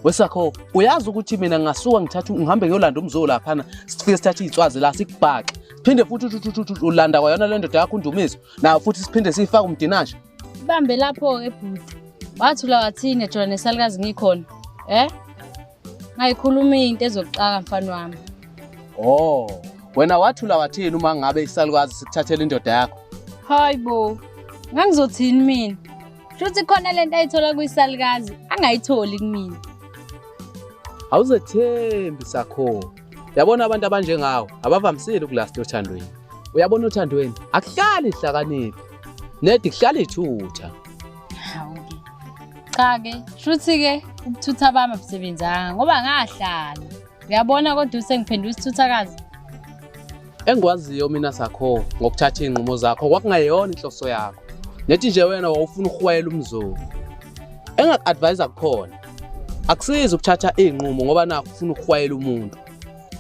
Wesakho, uyazi ukuthi mina ngingasuka ngithatha ngihambe ngiyolanda umzo laphana, sifike sithathe izitswazi la sikubhaxe. Siphinde futhi ulanda kwayona le ndoda yakho uNdumiso, nayo futhi siphinde siyifake umdinashe. Ibambe lapho ke bhuti. Wathula wathini ejona nesalukazi ngikhona? Eh? Ngayikhuluma into ezokuxaka mfana wami. Oh, wena wathula wathini uma ngabe isalukazi sikuthathela indoda yakho? Hayibo. Ngangizothini mina? Futhi khona lento ayithola kuyisalukazi angayitholi kumina. Awuzethembi sakho. Yabona abantu abanjengawe abavamisile ukulasta othandweni. Uyabona othandweni akuhlali ihlakaniphi. Nedi kuhlala ithutha. Hawu ke. Cha ke, shuthi ke ubuthutha bami abusebenzanga ngoba ngahlala. Uyabona kodwa usengiphendula isithuthakazi. Engikwaziyo mina sakho ngokuthatha izinqumo zakho kwakungayona inhloso yakho. Nethi nje wena wawufuna ukuhwayela umzulu. Engaku-advise kukhona. Akusizi ukuthatha iy'nqumo ngoba nakho ufuna ukuhwayela umuntu.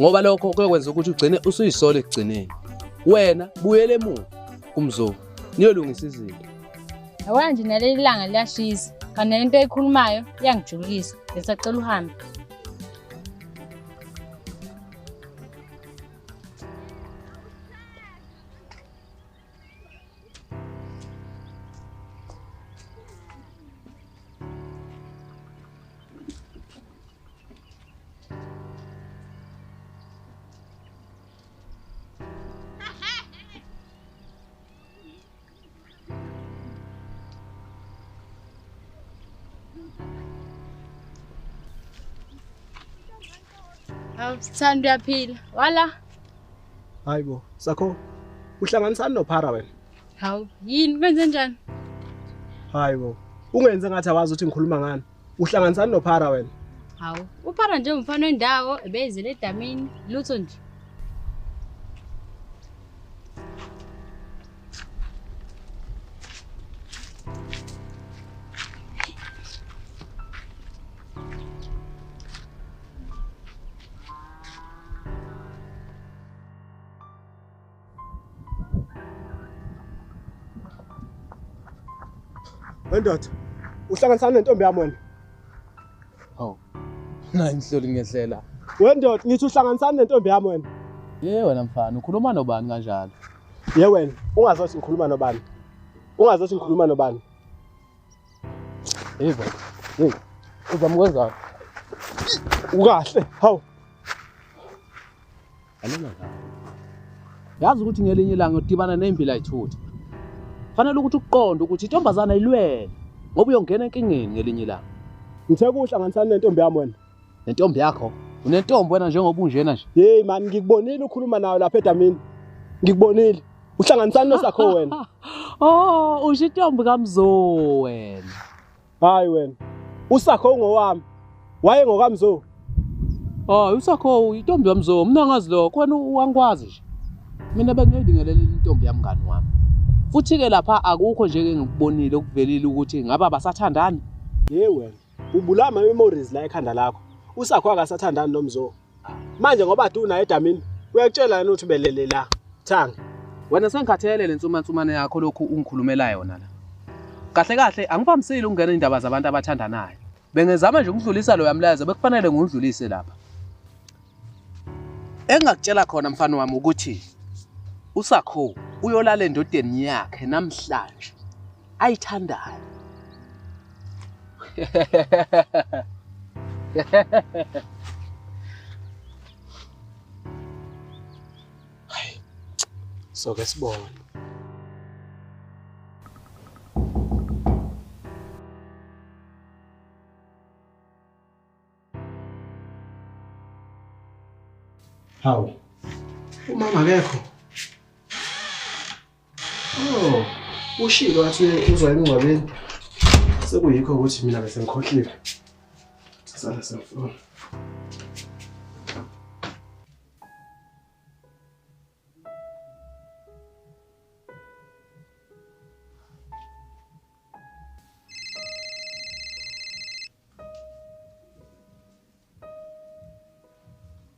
Ngoba lokho kuyokwenza ukuthi ugcine usuyisola ekugcineni. Wena buyele emuva kuMzo. Niyolungisa izinto. Yabona nje naleli langa liyashisa. Kanti nento eyikhulumayo iyangijulukisa. Ngisacela uhambe. Hawu, Sithando uyaphila. Wala. Hayibo, Sakho. Uhlanganisani noPhara wena? Hawu, yini kwenze njani? Hayibo. Ungenze ngathi awazi ukuthi ngikhuluma ngani. Uhlanganisani noPhara wena? Hawu, uPhara nje umfana wendawo ebezele edamini, lutho nje. Wendoda, uhlanganisana nentombi yami wena. Hawu. Nayi inhloli ngehlela. Wendoda, ngithi uhlanganisana nentombi yami wena. Ye wena mfana, ukhuluma nobani kanjalo? Ye wena, ungazothi ngikhuluma nobani. Ungazothi ngikhuluma nobani. Hey baba. Hey. Uzama ukwenzani? Ukahle. Hawu. Alona la. Yazi ukuthi ngelinye ilanga udibana nembila ayithutha. Fanele ukuthi uqonde ukuthi intombazana ilwele ngoba uyongena enkingeni ngelinye ilanga. Ngithe kuhlanganisana nentombi yami wena. Nentombi yakho? Unentombi wena njengoba unjena nje. Hey man, ngikubonile ukhuluma nayo lapha edamini. Ngikubonile. Uhlanganisana noSakho wena. Oh, usho intombi kaMzo wena. Hayi wena. uSakho ungowami. Waye ngokaMzo. Oh, uSakho intombi kaMzo. Mina ngazi lokho. Wena uwangikwazi nje. Mina bengiyibingelela intombi yamngani wami. Futhi ke lapha akukho nje engikubonile okuvelile ukuthi ngaba basathandani. Ye wena, ubulama memories la ekhanda lakho. uSakho akasathandani noMzo. Manje ngoba ade unaye edamini, uyakutshela yena ukuthi ubelele la. Thanga. Wena sengikhathele lensumansumane yakho lokhu ungikhulumela yona la. Kahle kahle angivamisile ukungena indaba zabantu abathandanayo. Bengezama nje ukudlulisa lo yamlayezo bekufanele ngudlulise lapha. Engakutshela khona mfana wami ukuthi uSakho uyolala endodeni yakhe namhlanje ayithandayo. Hayi, soke sibone. Hawu, umama akekho. Oh, ushilo wathi uzwa emngcwabeni. Sekuyikho ukuthi mina bese ngikhohliwe. Sisala sengifuna.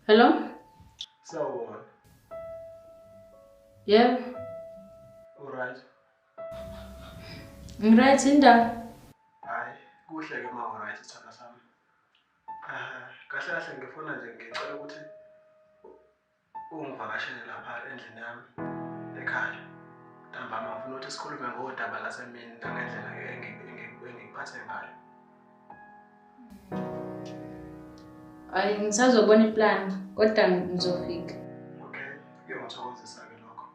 Hello? Sawubona. Yebo. Alright. Ngiright indaba. Hayi, kuhle ke ma alright sithanda sami. Kahle kahle ngifuna nje ngicela ukuthi ungivakashele lapha endlini yami ekhaya. Ntambama ngifuna ukuthi sikhulume ngodaba lasemini nangendlela engikuphathe ngayo. Hayi, ngisazobona iplan kodwa ngizofika. Okay, kuyongithokozisa ke lokho.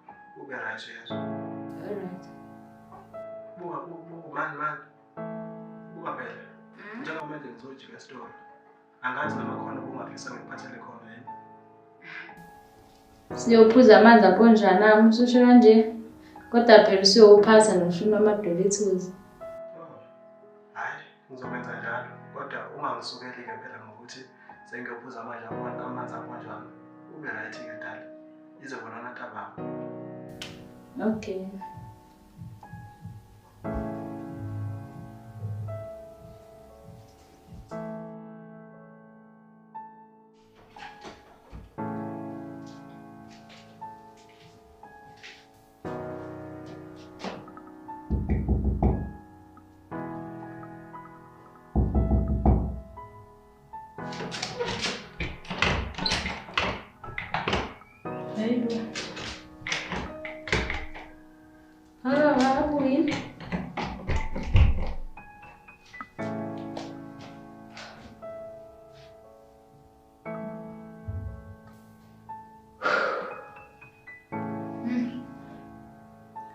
Ube right yezwa. Alright. Buka mani mani. Buka phela. Njengamanje ngizojika esitolo. Angazi noma khona ubungafisa ngikuphathele khona yini. Siyophuza amanzi aponjana nami ususho kanje. Kodwa phela usiyowuphatha noshumi amadolithuzi. Oh. Hayi, ngizokwenza njalo. Kodwa ungangisukeli ke phela ngokuthi sengiyophuza amanzi aponjana. Ube right ke dala. Izobonana ntambama. Okay.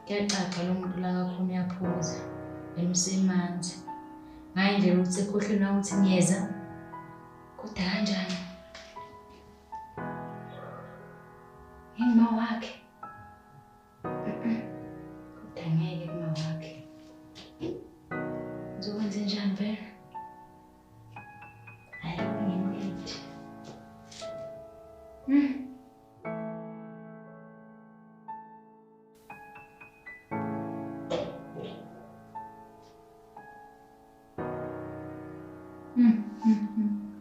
Kuyacaca lo muntu la kakhona uyaphuza. Emsemanzi. Ngayi nje ukuthi ekhohlwe na ukuthi ngiyeza. Kodwa kanjani? Ngima wakhe. Kodwa ngeke kuma wakhe. Ngizokwenza njani vele? Hayi ngimkhethe.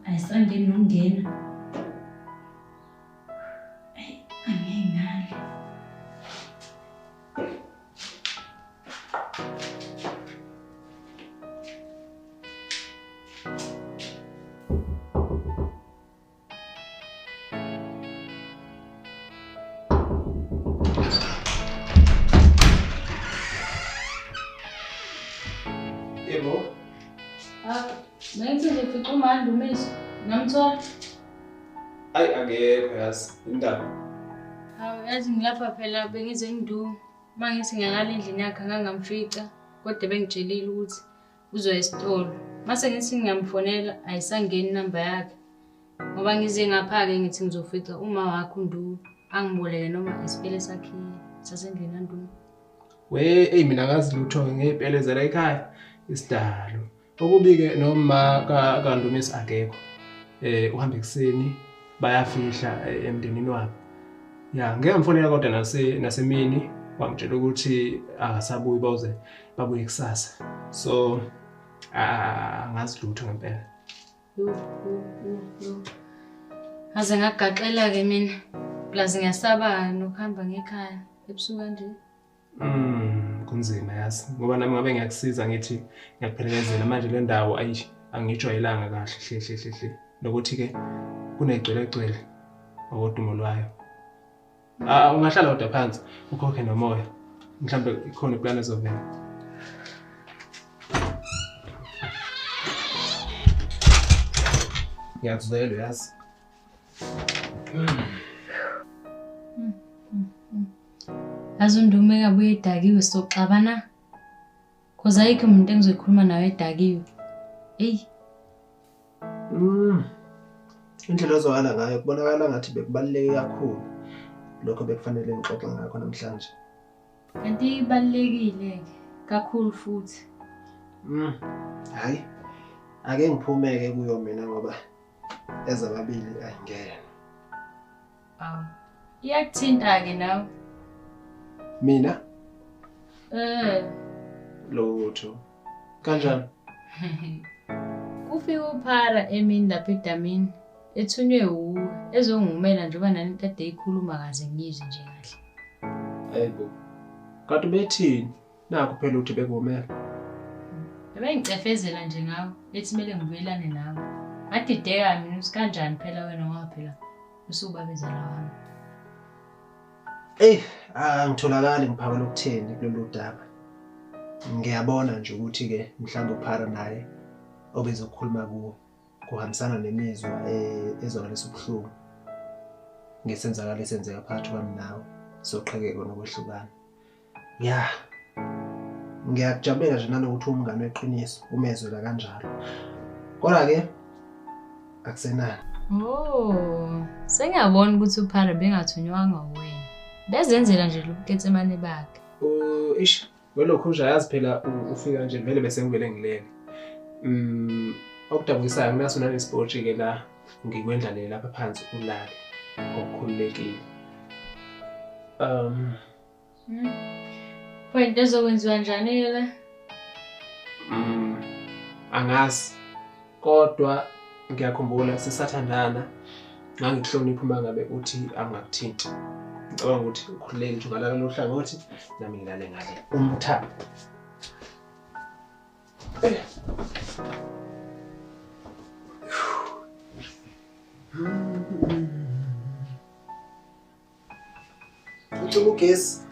Ayisangeni nokungena. Ayi, angeke ngale. Yebo. Bengithi ngizofica uMandi uMiso. Ngamthola. Ayi akekho yazi indaba. Hawu yazi ngilapha phela bengize ngidu. Uma ngithi ngiyangala endlini yakhe ngangamfica kodwa bengitshelile ukuthi uzoya esitolo. Mase ngithi ngiyamfonela ayisangeni inamba yakhe. Ngoba ngize ngapha-ke ngithi ngizofica uma wakhe uNdu angiboleke noma isipele sakhe sasendlini kaNdu. We, eyi mina ngazi lutho ngey'pele zala ekhaya isidalo. Okubi-ke noma kaNdumiso akekho. Uhambe ekuseni bayafihla emndenini wabo. Ya, ngeke ngifonela kodwa nasemini wangitshela ukuthi akasabuyi bawuze babuye kusasa. So angazi lutho ngempela. Yo. Ngaze ngagaxela-ke mina. Plus ngiyasaba nokuhamba ngekhaya ebusuku kanje. Kunzima yazi ngoba nami ngabe ngiyakusiza ngithi ngiyakuphelekezela manje le ndawo ayi angijwayelanga kahle hle hle nokuthi ke kunegcwelegcwele ngokodumo lwayo. Ungahlala kodwa phansi ukhokhe nomoya mhlambe ikhona iplan ezovela. Ngiyakuzwela yazi. Yazi uNdume kabuye edakiwe soxabana. Cause ayikho umuntu engizoyikhuluma naye edakiwe. Eyi. Indlela ozwakala ngayo kubonakala ngathi bekubaluleke kakhulu lokho bekufanele ngixoxe ngakho namhlanje. Kanti ibalulekile-ke kakhulu futhi. Hayi. Ake ngiphumeke kuyo mina ngoba ezababili ayingena. Awu. Iyakuthinta-ke nawe. Mina? Lutho. Kanjani? Kufika uPhara emini lapha edamini ethunywe wuwe ezongumela njengoba nani kade ikhuluma kaze ngiyizwe nje kahle. Hayibo. Kanti bethini? Nakho phela uthi bekumela. Bebengicefezela nje ngawe ethi kumele ngibuyelane nawe. Ngadideka mina ukuthi kanjani phela wena ngoba phela usubabezala wami. Eyi, angitholakali ngiphawula ukuthini kulolu daba. Ngiyabona nje ukuthi-ke mhlawumbe uPhara naye obezokhuluma kuwo kuhambisana nemizwa ezwakalisa ubuhlungu ngesenzakalo esenzeka phakathi kwami nawe soqhekeko nokwehlukana. Ya, ngiyakujabulela nje nanokuthi umngane weqiniso umezwela kanjalo. Kodwa-ke akusenani. Oh, sengiyabona ukuthi uPhara bengathunywanga wena. Bezenzela nje lobuketsemane bakhe. Ish, welokhu nje ayazi phela ufika nje vele bese ngivele ngilele. Okudabukisayo nginaso nanesipotshi ke la ngikwendlalele lapha phansi ulale ngokukhululekile. Pho into ezokwenziwa njani-ke la? Angazi. Kodwa ngiyakhumbula sisathandana ngangikuhlonipha uma ngabe uthi angakuthinti. Ngicabanga ukuthi ukhululekile nje ungalala lohlangothi nami ngilale ngale. Umtha. Ucima ugesi.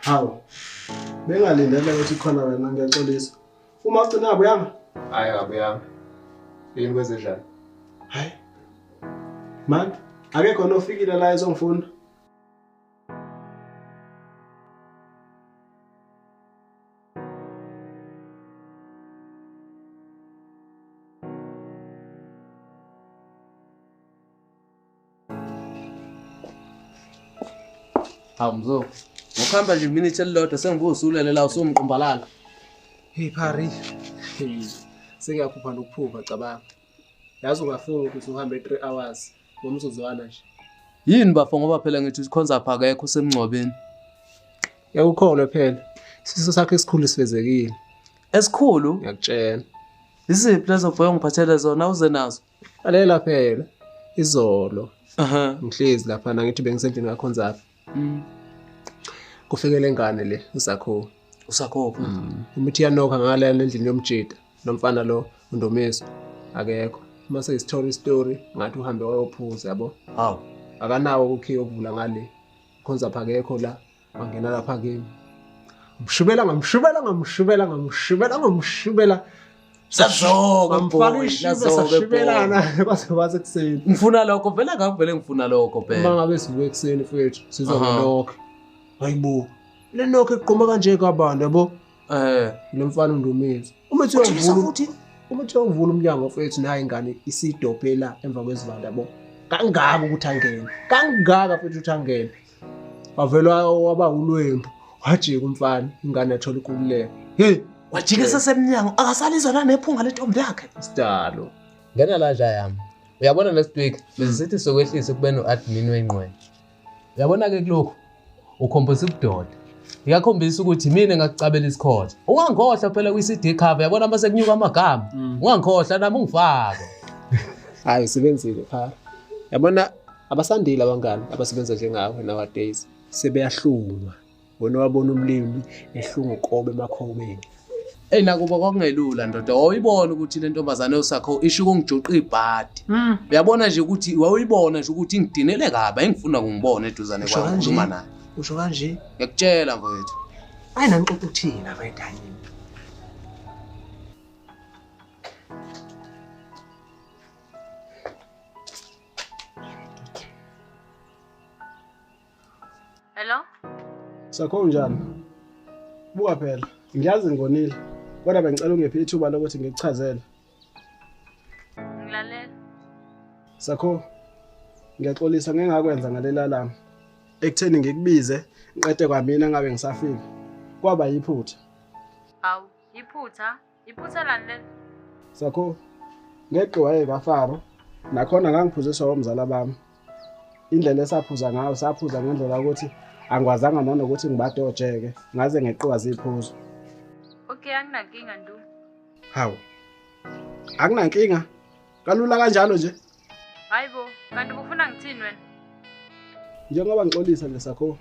Hawu. Bengalindele ukuthi khona wena ngiyaxolisa. Uma ugcina abuyanga? Hayi abuyanga. Yini kwezenjani? Hayi. Man, akekho nofikile la ezongifuna. Hawu mzo. Ngokuhamba nje minute elilodwa sengivusulele la usumqumbalala. Hey Phari. Sengiyaphupha nokuphupha cabanga. Yazi ungafunga ukuthi uhambe 3 hours ngomzuzwana nje. Yini bafo ngoba phela ngithi ukhonza pha akekho usemngcwabeni. Yakukholwa phela. Isifiso sakhe esikhulu sifezekile. Esikhulu? Ngiyakutshela. Iziphi lezo boy ongiphathele zona uze nazo? Lalela phela. Izolo. Ngihlezi lapha ngithi bengisendlini kaKhonzaphi. Kufike lengane le uSakho. Usakho. Umuthi yanokha ngala endlini yomjida nomfana lo uNdomiso akekho. Mase isithola istory ngathi uhambe wayophuza yabo. Hawu. Akanawo ukukhiya okuvula ngale. Khonzaphi akekho la wangena lapha kimi. Mshubela ngamshubela ngamshubela ngamshubela ngamshubela. Sazoka boy, sashubelana kwase kwase kuseni. Ngifuna lokho vele ngavele ngifuna lokho phela. Uma ngabe sivuke ekuseni mfethu sizwa ngenokho. Hayibo. Le nokho eqhuma kanje kwabantu yabo. Lo mfana uNdumiso. Uma uthi uyavula futhi, uma uthi uyavula umnyango mfethu nayi ingane isidobhela emva kwezivanda yabo. Kangaka ukuthi angene. Kangaka futhi ukuthi angene. Wavela waba ulwembu. Wajika umfana ingane yathola inkululeko. Hey, wajika sesemnyango akasalizwa nanephunga lentombi yakhe. Sidalo. Ngena la nja yami. Uyabona next week besithi sokwehlisa kube no-admin wengqwele. Uyabona ke kulokhu ukhombisa ubudoda. Ngiyakhombisa ukuthi mina ngakucabela isikhotha. Ungangikhohlwa phela kwi-CD cover yabona mase kunyuka amagama. Ungangikhohlwa nami ungifake. Hayi usebenzile pha. Yabona abasandile abangani abasebenza njengawe nowadays sebeyahlungwa. Wena wabona umlimi ehlunga ukobe emakhobeni. Ey nakuba kwakungelula ndoda wawuyibona ukuthi le ntombazane yoSakho isho ukungijuqa ibhadi. Uyabona nje ukuthi wawuyibona nje ukuthi ingidinele kabi engifuna kungibona eduzane kwami ngikhuluma naye. Usho kanje? Ngiyakutshela mfowethu. Hayi nanixoxa ukuthina mfethu. Hello? Sakho unjani? Buka phela, ngiyazi ngonile. Kodwa bengicela ungiphe ithuba lokuthi ngikuchazele. Ngilalela. Sakho, ngiyaxolisa ngeke ngakwenza ngalela lami. Ekutheni ngikubize, ngiqede kwamina ngabe ngisafika. Kwaba yiphutha. Hawu, iphutha? Iphutha lani lelo? Sakho, ngeqiwa ekaFaro, nakhona ngangiphuziswa omzala bami. Indlela esaphuza ngayo, saphuza ngendlela ukuthi angikwazanga nanokuthi ngibadojeke, ngaze ngeqiwa ziphuzo. Okay, anginankinga Ndu. Hawu. Akunankinga. Kalula kanjalo nje. Hayibo, kanti ufuna ngithini wena? Njengoba ngixolisa nje Sakho,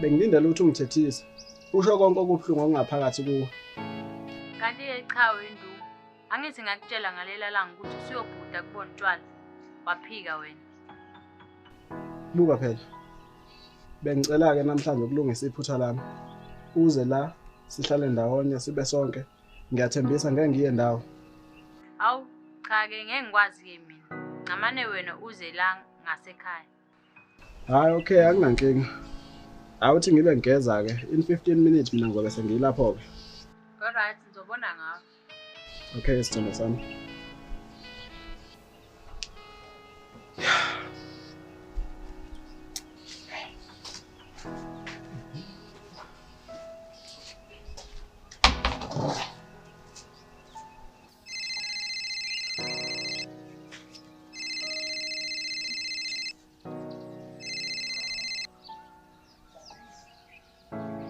bengilindele ukuthi ungithethise. Usho konke okubuhlungu okungaphakathi kuwe. Kanti cha Ndu. Angithi ngakutshela ngalela langa ukuthi usuyobhuda kubona utshwala. Waphika wena. Buka phela. Bengicela ke namhlanje ukulungisa iphutha lami. Uze la sihlale ndawonye sibe sonke. Ngiyathembisa ngeke ngiye ndawo. Awu, cha ke ngeke ngikwazi ke mina. Ngamane wena uze la ngasekhaya. Hayi okay, akunankinga. Awuthi ngibe ngigeza ke in 15 minutes mina ngizobe sengilapho ke. Alright, ngizobona ngawe. Okay, sithando sami.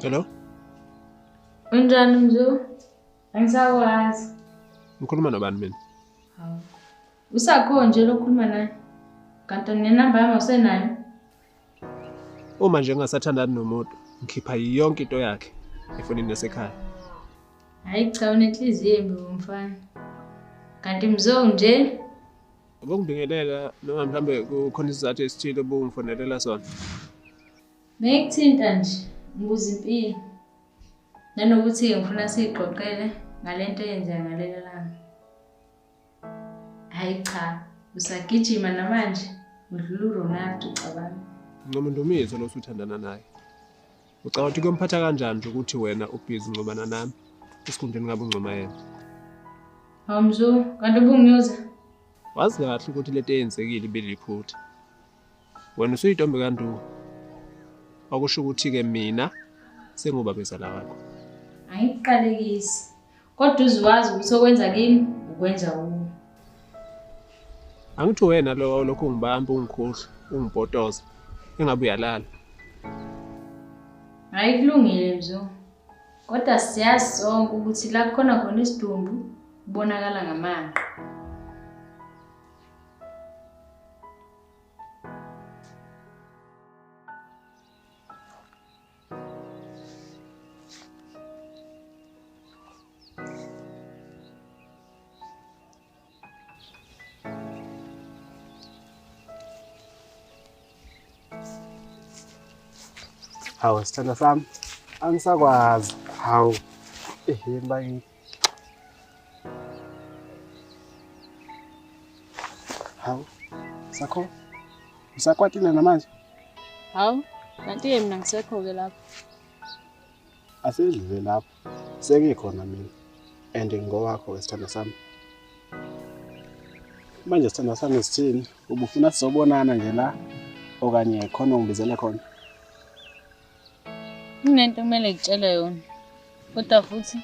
Hello? Unjani Mzu? Angisakwazi. Ngikhuluma nobani mina? Hawu. Usakho nje lokhuluma naye. Kanti nenamba yami awusenayo? Uma nje ngingasathandani nomuntu, ngikhipha yonke into yakhe efonini yasekhaya. Hayi cha unenhliziyo embi mfana. Kanti Mzo nje Ubungibingelela noma mhlambe kukhona isizathu esithile obungifonelela sona? Bengikuthinta nje ngibuza impilo. Nanokuthi ngifuna siyixoxele ngalento eyenzeka ngalelo langa. Hayi cha, usagijima namanje udlula uRonaldo ucabanga. Ncoma uNdumiso lo usuthandana naye. Ucabanga ukuthi kuyomphatha kanjani nje ukuthi wena ubhizi uncomana nami esikhundleni ngabe uncoma yena? Hawu Mzu, kanti ubunginyuza? Wazi kahle ukuthi lento eyenzekile ibiliphutha. Wena usuyintombi kaNduku. Okusho ukuthi-ke mina sengubabezala wakho. Angikuqalekisi. Kodwa uziwazi ukuthi okwenza kimi ukwenza kuwe. Angithi wena lo lokhu ungibamba ungikhuhla ungipotoza engabe uyalala. Hayi kulungile Mzu. Kodwa siyazi sonke ukuthi la kukhona khona isidumbu kubonakala ngamanqa. Hawu sithandwa sami, angisakwazi. Hawu, ehhe bakithi. Hawu, Sakho, usakwatile namanje? Hawu, kanti-ke mina ngisekho-ke lapho. Asidlule lapho, sengikhona mina and ngowakho-ke sithandwa sami. Manje sithandwa sami sithini? Ubufuna sizobonana nje la okanye khona ongibizele khona? Kunento kumele ngikutshele yona. Kodwa futhi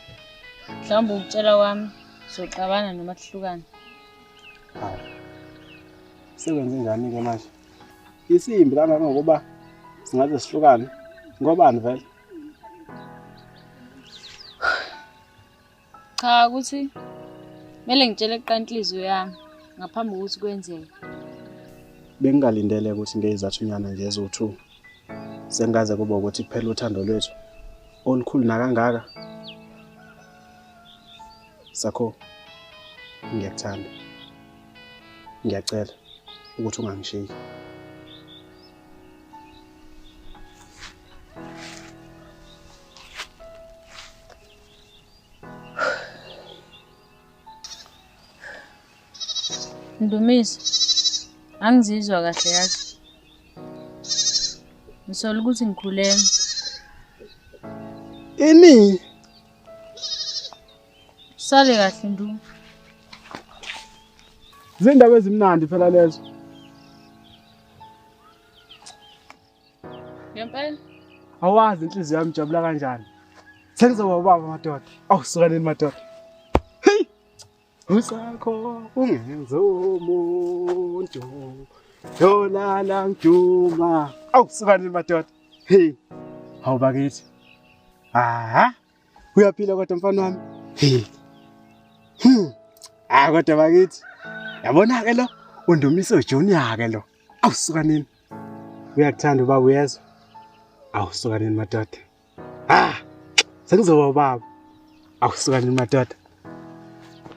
mhlawumbe ukutshela kwami soxabana noma kuhlukane. Hawu. Sekwenze njani-ke manje? Isimbi kangangokuba singaze sihlukane. Ngobani vele? Cha ukuthi kumele ngitshele kuqala inhliziyo yami ngaphambi kokuthi kwenzeke. Bengingalindele ukuthi ngeyizathunyana nje eziwu-2 sengaze kube ukuthi kuphela uthando lwethu olukhulu nakangaka. Sakho, ngiyakuthanda. Ngiyacela ukuthi ungangishiyi. Ndumiso, angizizwa kahle yazi. Ngisola ukuthi ngikhulelwe. Ini? Sale kahle Ndu. Zindaba ezimnandi phela lezo. Ngempela? Awazi inhliziyo yami ijabula kanjani. Sengizoba ubaba madoda. Awu sukaneni madoda. Hey! Usakho ungenza umuntu. Yolala ngiduma. Awu sukaneni madoda. Hey! Hawu bakithi. Aha! Uyaphila kodwa mfana wami. Hey. Ah kodwa bakithi. Yabona ke lo uNdumiso Junior ke lo. Awu sukaneni. Uyakuthanda ubaba uyezwa? Awu sukaneni madoda. Ah! Sengizoba ubaba. Awu sukaneni madoda.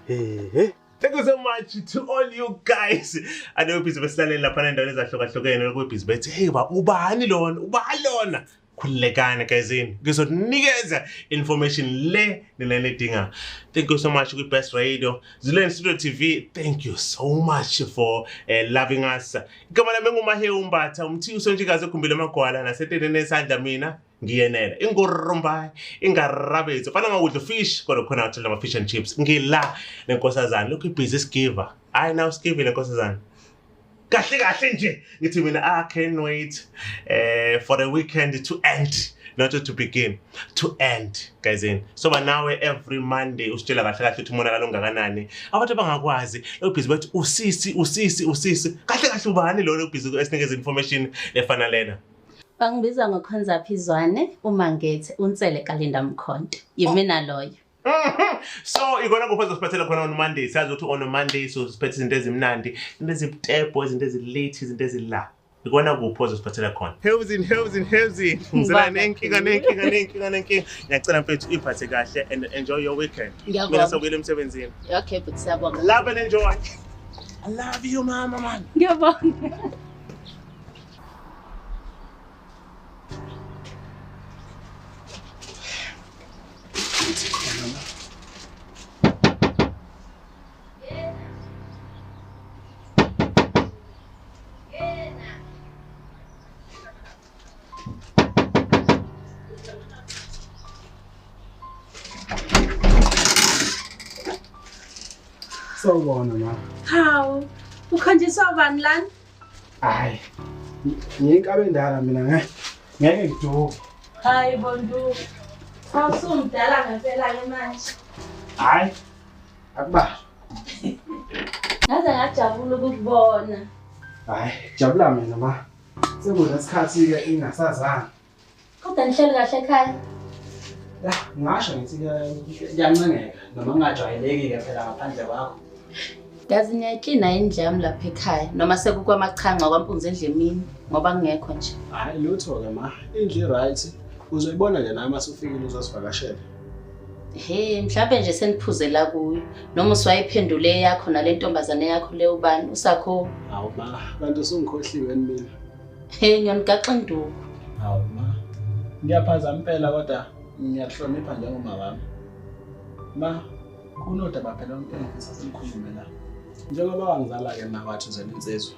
Hey hey. Thank you so much to all you guys. Ade busy besilaleli lapha endaweni ezahlukahlukene lokhu busy bethi hey ba ubani lona? Ubani lona? Khululekani guysini. Ngizonikeza information le nina nidinga. Thank you so much kwi Best Radio, Zuleni Studio TV. Thank you so much for loving us. Igama lami nguMahewu Mbatha, umthiyo usonjikazi ekhumbile amagwala nasetendeni esandla mina. Ngiyenela ingurumba ingarabethu fana ngakudla fish kodwa khona uthola ama fish and chips. Ngila nenkosazana lokhu busy sigiva. Hayi now sigivile nkosazana. Kahle kahle nje ngithi mina I can't wait for the weekend to end, not to begin, to end guys in. So ba nawe every Monday usitshela kahle kahle ukuthi umonakalo ungakanani. Abantu abangakwazi lokhu busy bathi usisi usisi usisi. Kahle kahle ubani lo lokhu busy esinikeza information efana lena. Bangibiza ngoKhonza Phizwane, uMangethe, uNsele kaLinda Mkhonto. Yimina loyo. So ikona kuphi ozosiphathela khona on Monday? Sazi ukuthi on Monday sosiphethe izinto ezimnandi, izinto ezibutebho, izinto ezilate, izinto ezila. Ikona kuphi ozosiphathela khona? Hewzin, hewzin, hewzin. Ngizela nenkinga, nenkinga, nenkinga, nenkinga. Ngiyacela mfethu iphathe kahle and enjoy your weekend. Mina sokuyela emsebenzini. Okay, but siyabonga. Love and enjoy. I love you mama man. Ngiyabonga. Sawubona ma. Hawu, ukhonjiswa ubani lana? Hayi. Ngiyinkabe endala mina ngeke ngiduke. Hayi bondu. Awusumdala ngempela ke manje. Hayi. Akuba. Ngaze ngajabula ukukubona. Hayi, jabula mina ma. Sekunesikhathi ke ingasazana. Kodwa nihleli kahle ekhaya? La, ngisho ngithi kuyancengeka noma ngingajwayeleki ke phela ngaphandle kwakho. Yazi ngiyayiklina indlu yami lapha ekhaya noma sekukwamachanca kwampunzi endlemini ngoba ngingekho nje. Hayi lutho ke ma, indlu right. Uzoyibona nje nawe mase ufikile uzosivakashela. He, mhlawumbe nje seniphuzela kuyo noma uswayiphendule yakho nale ntombazane yakho le ubani usakho. Hawu ma, kanti usungikhohliwe mina. He, ngiyonigaxa induku. Hawu ma, ngiyaphazama impela kodwa ngiyakuhlonipha njengomama wami. Ma, kunodaba phela engifisa sikhulume la. Njengoba wangizala ke ma wathi uzele insizwa.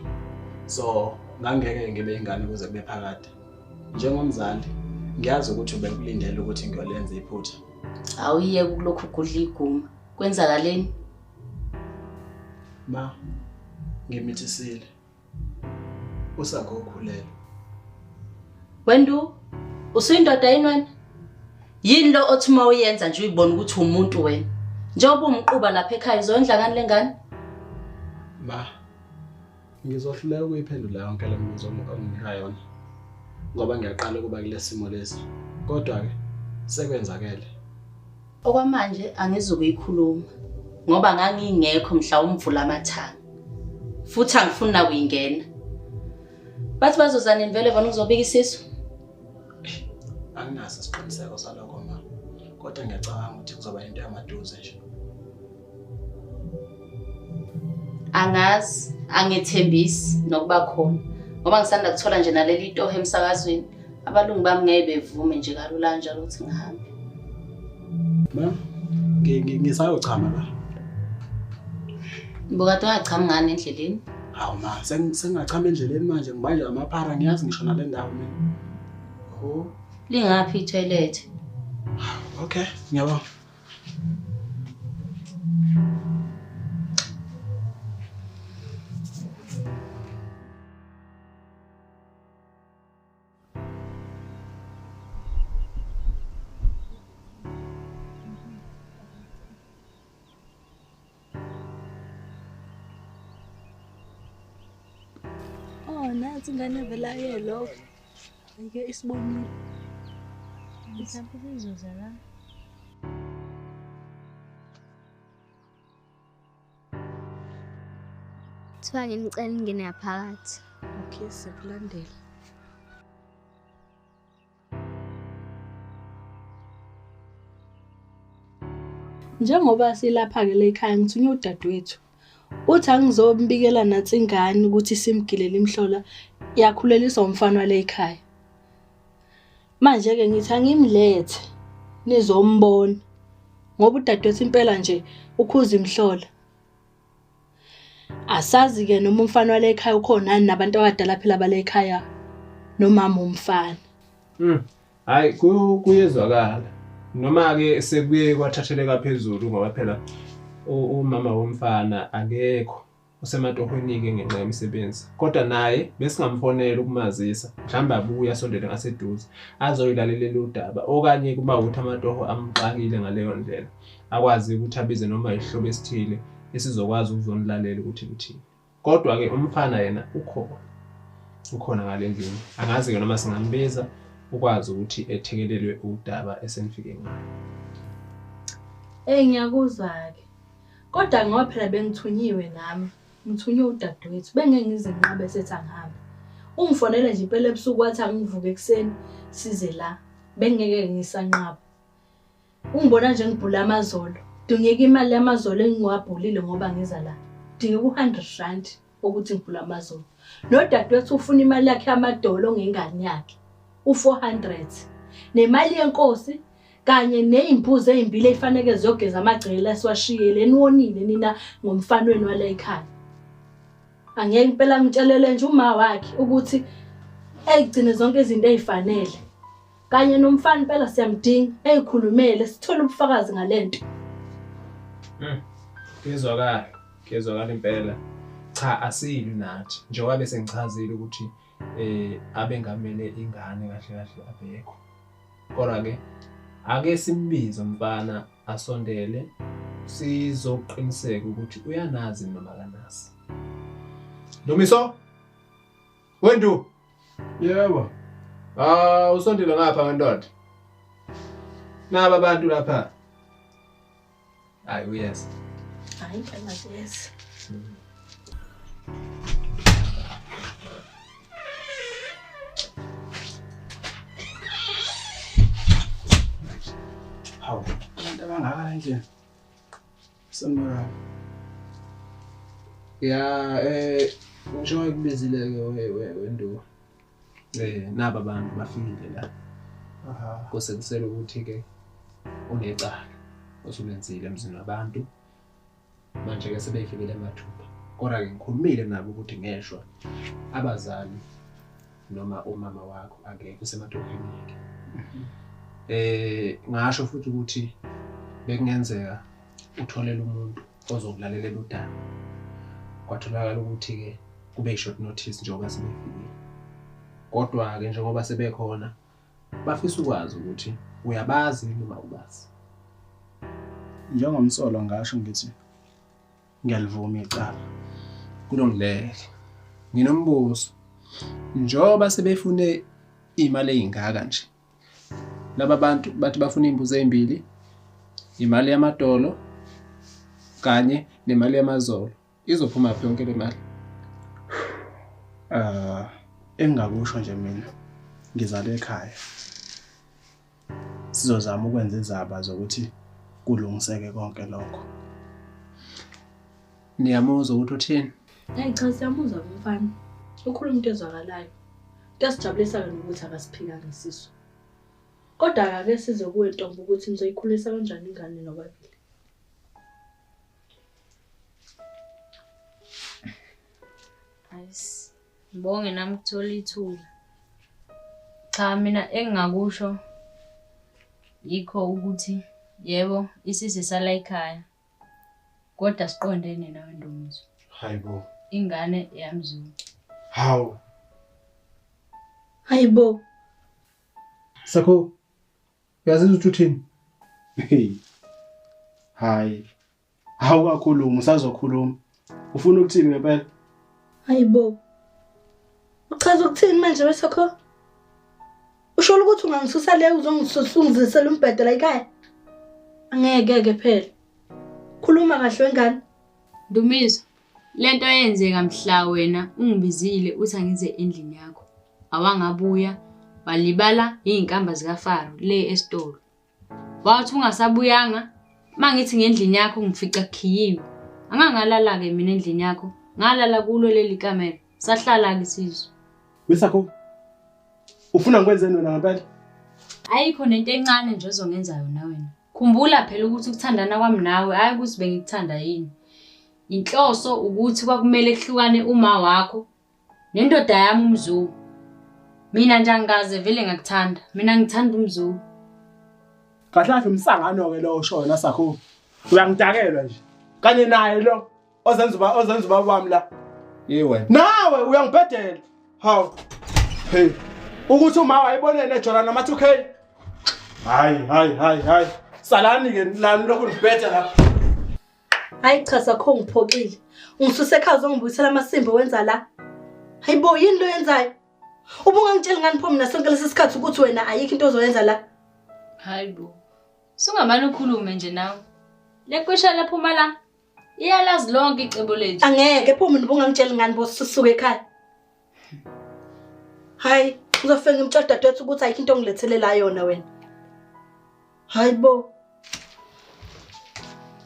So, ngangeke ngibe ingane kuze kube phakade. Njengomzali, ngiyazi ukuthi ubekulindele ukuthi ngiyolenza iphutha. Awuyeke ukulokhu ugudla iguma. Kwenzakaleni? Ma, ngimithisile. Usakho ukhulelwe. Wendu, usuyindoda yini wena? Yini lo othi uma uyenza nje uyibona ukuthi umuntu wena? Njengoba umquba lapha ekhaya uzondla ngani lengane? Ma, ngizohluleka ukuyiphendula yonke le mibuzo onginika yona. Ngoba ngiyaqala ukuba kulesimo lesi. Kodwa ke sekwenzakele. Okwamanje angizukuyikhuluma ngoba ngangingekho mhla umvula amathanga. Futhi angifuni nakuyingena. Bathi bazozana vele bona uzobika isisu. Anginaso isiqiniseko salokho ma. Kodwa ngiyacabanga ukuthi kuzoba into yamaduze nje. Angazi, angethembisi nokuba khona. Ngoba ngisanda kuthola nje naleli toho emsakazweni. Abalungu bami ngeke bevume nje kalula njalo ukuthi ngihambe. Ma, ngisayochama la. Ngibukade ungachami ngani endleleni? Hawu ma, sengingachama endleleni manje ngibanje amaphara ngiyazi ngisho nale ndawo mina. Oh, lingaphi itoilet? Okay, ngiyabonga. Oh, nansi ingane vela yelo. Ake isibonile. Mhlawumbe sizoza la. Kuthiwa ngicela ngingene ngaphakathi. Okay, siyakulandela. Njengoba silapha-ke la ekhaya ngithunywe udadewethu. Uthi angizombikela nathi ingane ukuthi simgilele imhlola yakhuleliswa umfana wale ekhaya. Manje-ke ngithi angimlethe nizombona ngoba udadewethu impela nje ukhuza imhlola. Asazi-ke noma umfana wale ekhaya ukhona nabantu abadala phela bale ekhaya nomama umfana. Hayi kuyezwakala. Noma-ke sekuye kwathatheleka phezulu ngoba phela umama womfana akekho usematohweni-ke ngenxa yemisebenzi. Kodwa naye besingamfonela ukumazisa, mhlawumbe abuye asondele ngaseduze azoyilalela udaba, okanye kuba ukuthi amatoho amxakile ngaleyo ndlela akwazi ukuthi abize noma isihlobo esithile esizokwazi ukuzonilalela ukuthi kuthini. Kodwa-ke umfana yena ukhona. Ukhona ngale ndlini. Angazi-ke noma singambiza ukwazi ukuthi ethekelelwe udaba esenifike ngayo. Eh ngiyakuzwa-ke. Kodwa ngoba phela bengithunyiwe nami, ngithunywe udadewethu, bengeke ngizinqabe sethi angihambe. Ungifonele nje impela ebusuku wathi angivuke ekuseni size la. Bengeke ngisanqaba. Ungibona nje ngibhula amazolo. Dingeka imali yamazolo engiwabhulile ngoba ngiza la. Dingeka u-100 rand ukuthi ngibhula amazolo. Nodadewethu ufuna imali yakhe yamadolo ngengane yakhe. U-400. Nemali yenkosi kanye nezimbuzi ezimbili ezifanele ziyogeza amagceke esiwashiyele eniwonile nina ngomfana wenu wala ekhaya. Angeke impela ngitshelele nje uma wakhe ukuthi eyigcine zonke izinto ezifanele. Kanye nomfana impela siyamdinga eyikhulumele sithole ubufakazi ngalento. Kuyezwakala, kuyezwakala impela. Cha asilwi nathi. Njengoba bese ngichazile ukuthi abengamele ingane kahle kahle abekho. Kodwa ke ake simbize umfana asondele sizoqiniseka ukuthi uyanazi noma akanazi. Ndumiso? Wendu? Yebo. Ah, usondele ngapha ngendoda. Naba abantu lapha. Hayi uyeza. Hayi impela yes. Hawu, abantu abangaka nje. Sanibonani. Ya, njengoba kubizile ke wendu. Naba abantu bafikile la. Aha. Kose kusele ukuthi ke unecala osulenzile emzini wabantu. Manje ke sebeyifikile emathupha. Kodwa ke ngikhulumile nabo ukuthi ngeshwa abazali noma umama wakho akekho usemadolobheni. Ngasho futhi ukuthi bekungenzeka utholele umuntu ozokulalela udaba. Kwatholakala ukuthi ke kube i-short notice njengoba sebefikile. Kodwa ke njengoba sebekhona bafisa ukwazi ukuthi uyabazi noma ubazi. Njengomsolo ngasho ngithi ngiyalivuma icala. Kulungile. Nginombuzo. Njengoba sebefune imali eyingaka nje. Laba bantu bathi bafuna imbuzi ezimbili, imali yamadolo kanye nemali yamazolo. Izophuma phi yonke le mali? Engingakusho nje mina ngizale ekhaya. Sizozama ukwenza izaba zokuthi kulungiseke konke lokho. Niyamuzwa ukuthi uthini? Hayi cha siyamuzwa umfana. Ukhuluma into ezwakalayo. Kuyasijabulisa ke nokuthi akasiphikanga isisu. Kodwa ake size kuwe ntombi ukuthi nizoyikhulisa kanjani ingane nobabili. Ayis, ngibonge nami ukuthola ithuba. Cha mina engingakusho yikho ukuthi yebo isisi sala ekhaya. Kodwa siqondene nawe Ndumiso. Hayibo. Ingane yamzulu. Hawu. Hayibo. Sakho uyazizwa ukuthi uthini? Hey. Hayi. Hawu kakhuluma usazokhuluma. Ufuna ukuthini ngempela? Hayibo. Uchaza ukuthini manje wesakho? Usho ukuthi ungangisusa le uzongisusa ungizisela umbhedo la ekhaya? Angeke ke phela. Khuluma kahle wengane. Ndumiso, lento eyenzeka mhla wena ungibizile uthi angize endlini yakho. Awangabuya walibala izinkamba zikaFaro le esitolo. Wathi ungasabuyanga mangithi ngendlini yakho ngifica kukhiyiwe. Angangalala ke mina endlini yakho, ngalala kulo leli kamera. Sahlala ke sizwe. Wesakho ufuna ngikwenzeni wena ngempela? Ayikho nento encane nje ozongenza yona wena. Khumbula phela ukuthi ukuthandana kwami nawe hayi ukuthi bengikuthanda yini. Inhloso ukuthi kwakumele kuhlukane uma wakho nendoda yami uMzulu. Mina nje angikaze vele ngakuthanda. Mina ngithanda uMzulu. Kahle kahle umsangano ke lo oshoyo nasakho. Uyangidakelwa nje. Kanye naye lo ozenza ubaba wami la. Yiwe. Nawe uyangibhedela. Hawu. Hey. Ukuthi uma wayibonene ejola nama 2K. Hayi hayi hayi hayi. Salani ke lani lokhu nibhedela lapha. Hayi cha Sakho ngiphoxile. Ungisuse ekhaya uzongibuyisela amasimba wenza la. Hayibo yini lo yenzayo? Ubungangitsheli ngani pho mina sonke lesi sikhathi ukuthi wena ayikho into ozoyenza la? Hayibo. Sungamane ukhulume nje nawe. Le kwisha laphuma la. Iyalazi lonke icebo lethu. Angeke pho mina ubungangitsheli ngani bo sisuke ekhaya. Hayi, ngizofika ngimtshela dadewethu ukuthi ayikho into ongilethelela yona wena. Hayibo.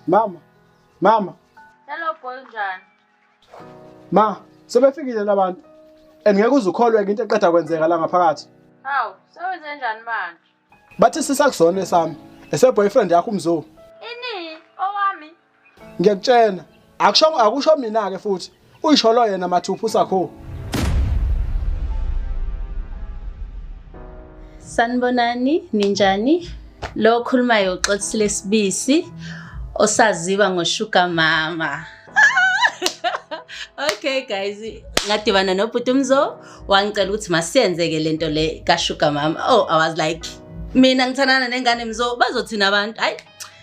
Mama. Mama. Hello boy njani? Ma, sebefikile labantu. And ngeke uzukholwe into eqeda kwenzeka la ngaphakathi. Hawu, sewenze njani manje? Bathi sisakusona esami. Ese boyfriend yakho uMzo. Ini owami. Ngiyakutshela, akusho mina ke futhi. Uyisholo yena mathupha usakho. Sanibonani, ninjani? Lo khulumayo uXolisile Sibisi osaziwa ngoSugar Mama. Okay guys, ngadibana nobhuti Mzo wangicela ukuthi masiyenzeke lento le kaSugar Mama. Oh, I was like, mina ngithandana nengane Mzo, bazothina abantu. Hayi,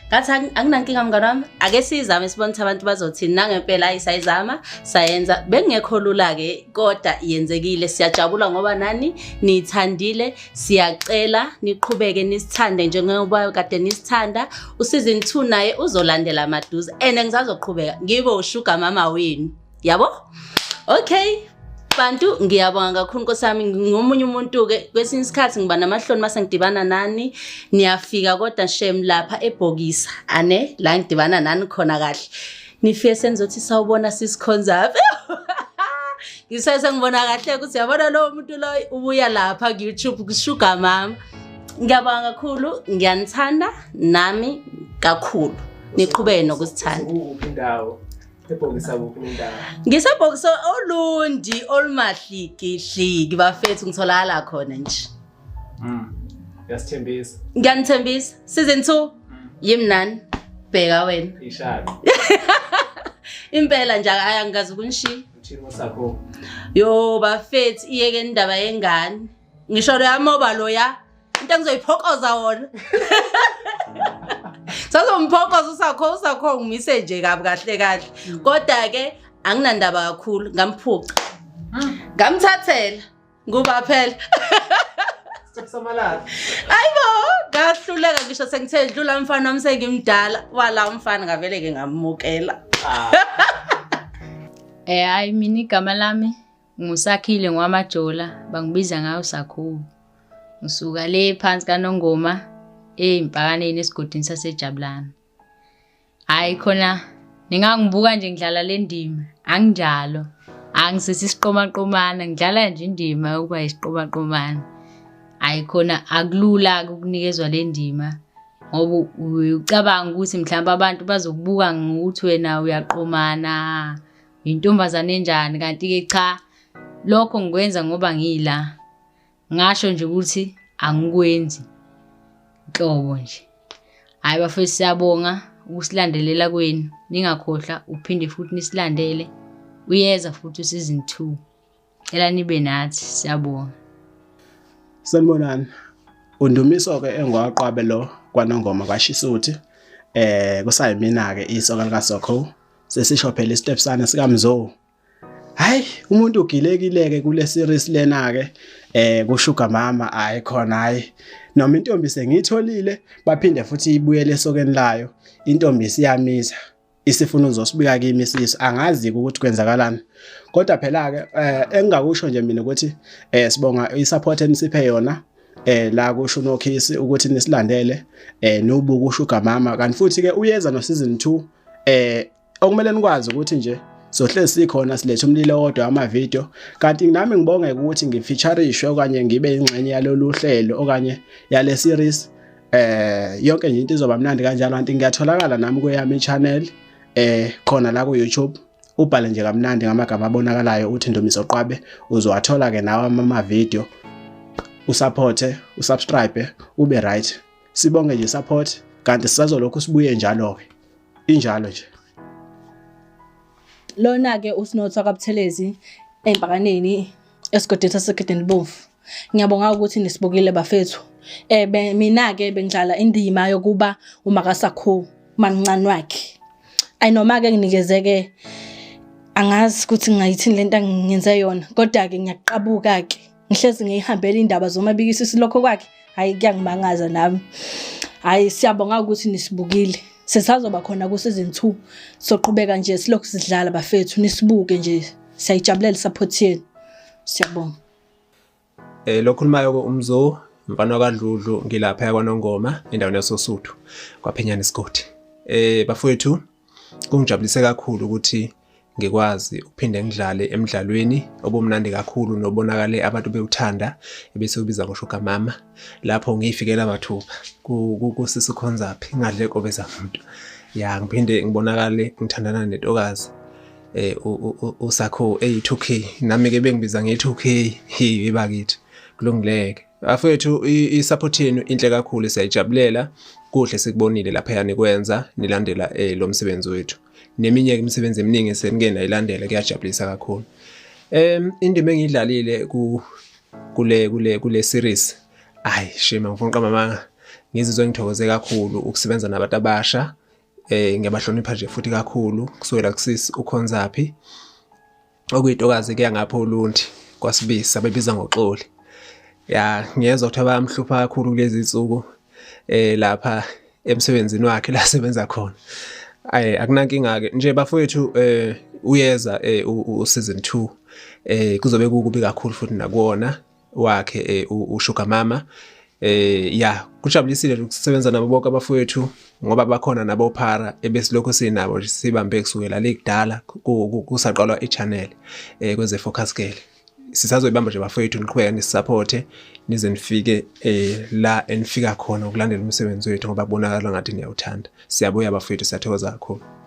ngathi anginankinga mngani wami, ake sizame sibone ukuthi abantu bazothini. Nangempela hayi sayizama, sayenza. Bengekho lula ke kodwa yenzekile. Siyajabula ngoba nani nithandile. Siyacela niqhubeke nisithande njengoba kade nisithanda. Useason 2 naye uzolandela maduze and ngisazoqhubeka ngibe uSugar Mama wenu. Yabo? Okay. Bantu ngiyabonga kakhulu Nkosi yami. Ngomunye umuntu ke kwesinye isikhathi ngiba namahloni mase ngidibana nani, niyafika kodwa shem lapha ebhokisa ane la ngidibana nani khona kahle. Nifike senizothi sawubona sisikhonzaphi. Ngisese ngibona kahle ukuthi yabona lo muntu lo ubuya lapha ku YouTube ku Sugar Mama. Ngiyabonga kakhulu, ngiyanithanda nami kakhulu. Niqhubeke nokusithanda. Ukuphi indawo? Ebhokisa kuphi indawo? Ngisebhokisa olundi olumahlikihliki bafethu, ngitholakala khona nje. Uyasithembisa. Ngiyanithembisa. Season 2 yimnani. Bheka wena. Ishaka. Impela nje ayangikazi ukunishiya. Uthini usakho? Yo bafethu iyeke indaba yengane. Ngisho lo yamoba lo ya. Into engizoyiphokoza wona. Sazomphokoza usakho ngimise nje kabi kahle kahle. Kodwa ke anginandaba kakhulu, ngamphuca. Ngamthathela nguba phela. Samalala. Ayibo, ngahluleka ngisho sengithe dlula umfana wami sengimdala. Wala umfana ngavele ke ngamukela. Hayi mina igama lami nguSakhile ngwamajola, bangibiza ngayo Sakho. Ngisuka le phansi kaNongoma ezimpakaneni esigodini saseJabulani. Hayi khona ningangibuka nje ngidlala le ndima, anginjalo. Angisisi isiqomaqomana, ngidlala nje indima yokuba isiqomaqomana. Hayi khona akulula ukunikezwa le ndima ngoba ucabanga ukuthi mhlawumbe abantu bazokubuka ngokuthi wena uyaqomana, intombazane enjani, kanti ke cha lokho ngikwenza ngoba ngila. Ngasho nje ukuthi angikwenzi nhlobo nje. Hayi bafethu siyabonga ukusilandelela kwenu. Ningakhohlwa uphinde futhi nisilandele. Uyeza futhi season 2. Cela nibe nathi, siyabonga. Sanibonani. Undumiso ke engwaqwabe lo kwaNongoma kwaShisuthi. Kusayimina ke isoka lika Sokho. Sesisho phela istep sana sika Mzo. Hayi umuntu ugilekile ke kule series lena ke kuSugar Mama. Hayi khona hayi noma intombi sengiyitholile, baphinde futhi ibuyele esokeni layo. Intombi siyamisa isifuna uzosibika kimi isisu, angazi ukuthi kwenzakalani. Kodwa phela ke engingakusho nje mina ukuthi sibonga isupport enisiphe yona la kusho nokhisi ukuthi nisilandele nobuku uSugar Mama. Kanti futhi ke uyeza no season 2. Okumele nikwazi ukuthi nje sohlezi sikhona silethe umlilo wodwa ama video. Kanti nami ngibonge ukuthi ngifeaturishwe okanye ngibe ingxenye yalolu hlelo okanye yale series. Yonke nje into izoba mnandi kanjalo. Kanti ngiyatholakala nami kweyami channel khona la ku YouTube. Ubhale nje kamnandi ngamagama abonakalayo uthi Ndumiso Qwabe, uzowathola ke nawe ama video. Usupporte, usubscribe, ube right. Sibonge nje support, kanti sisazolokhu sibuye njalo ke. Injalo nje. Lona ke uSinotho kaButhelezi empakaneni esigodini saseGedeni Bomvu. Ngiyabonga ukuthi nisibukile bafethu. Mina ke bengidlala indima yokuba uMakaSakho mamncane wakhe. Ayi noma ke nginikezeke Angazi ukuthi ngingayithini lento angingenze yona, kodwa-ke ngiyaqabuka-ke. Ngihlezi ngiyihambela indaba zomabikisisi lokho kwakhe. Hhayi kuyangimangaza nami. Hhayi siyabonga ukuthi nisibukile. Sisazoba khona ku-season 2. Soqhubeka nje silokhu sidlala bafethu nisibuke nje. Siyayijabulela i-support yenu. Siyabonga. Eh lokhulumayo ke uMzo mfana kaDludlu ngilapha kwaNongoma endaweni yasoSuthu kwaPhenyana isigodi. Eh bafowethu kungijabulise kakhulu ukuthi ngikwazi ukuphinde ngidlale emdlalweni obumnandi kakhulu nobonakale abantu bewuthanda ebese ubiza ngoSugar Mama lapho ngiyifikela mathupha kusisi Khonzaphi ngadle kobe zamuntu ya ngiphinde ngibonakale ngithandana nentokazi eh usakho eyi-2K nami ke bengibiza nge-2K hey bakithi kulungileke bafethu i-support yenu inhle kakhulu siyayijabulela kuhle sikubonile lapha nikwenza nilandela eh, lo msebenzi wethu neminye imisebenzi eminingi senike nayilandela kuyajabulisa kakhulu indima engiyidlalile ku kule kule kule series ayi shema ngifuna uqamba amanga ngizizwe ngithokoze kakhulu ukusebenza nabantu abasha eh ngiyabahlonipha nje futhi kakhulu kusukela kusisi ukhonzaphi okuyintokazi kuya ngapho olundi kwasibisi abebiza ngoxoli ya ngiyezwa ukuthi bayamhlupha kakhulu kulezi insuku eh lapha emsebenzini wakhe la sebenza khona ayi akunankinga ke nje bafowethu eh uyeza eh u season 2 eh kuzobe kukubi kakhulu futhi nakuwona wakhe eh, uSugar Mama eh ya kujabulisile ukusebenza nabo bonke abafowethu ngoba bakhona nabo phara ebesilokhu sinabo nje sibambe kusukela lekudala kusaqalwa i-channel eh kweze Focus Girl sisazoyibamba nje bafowethu niqhubeke nisupporte nize nifike eh la enifika khona ukulandela umsebenzi wethu ngoba kubonakala ngathi niyawuthanda siyabuya bafowethu siyathokoza kakhulu.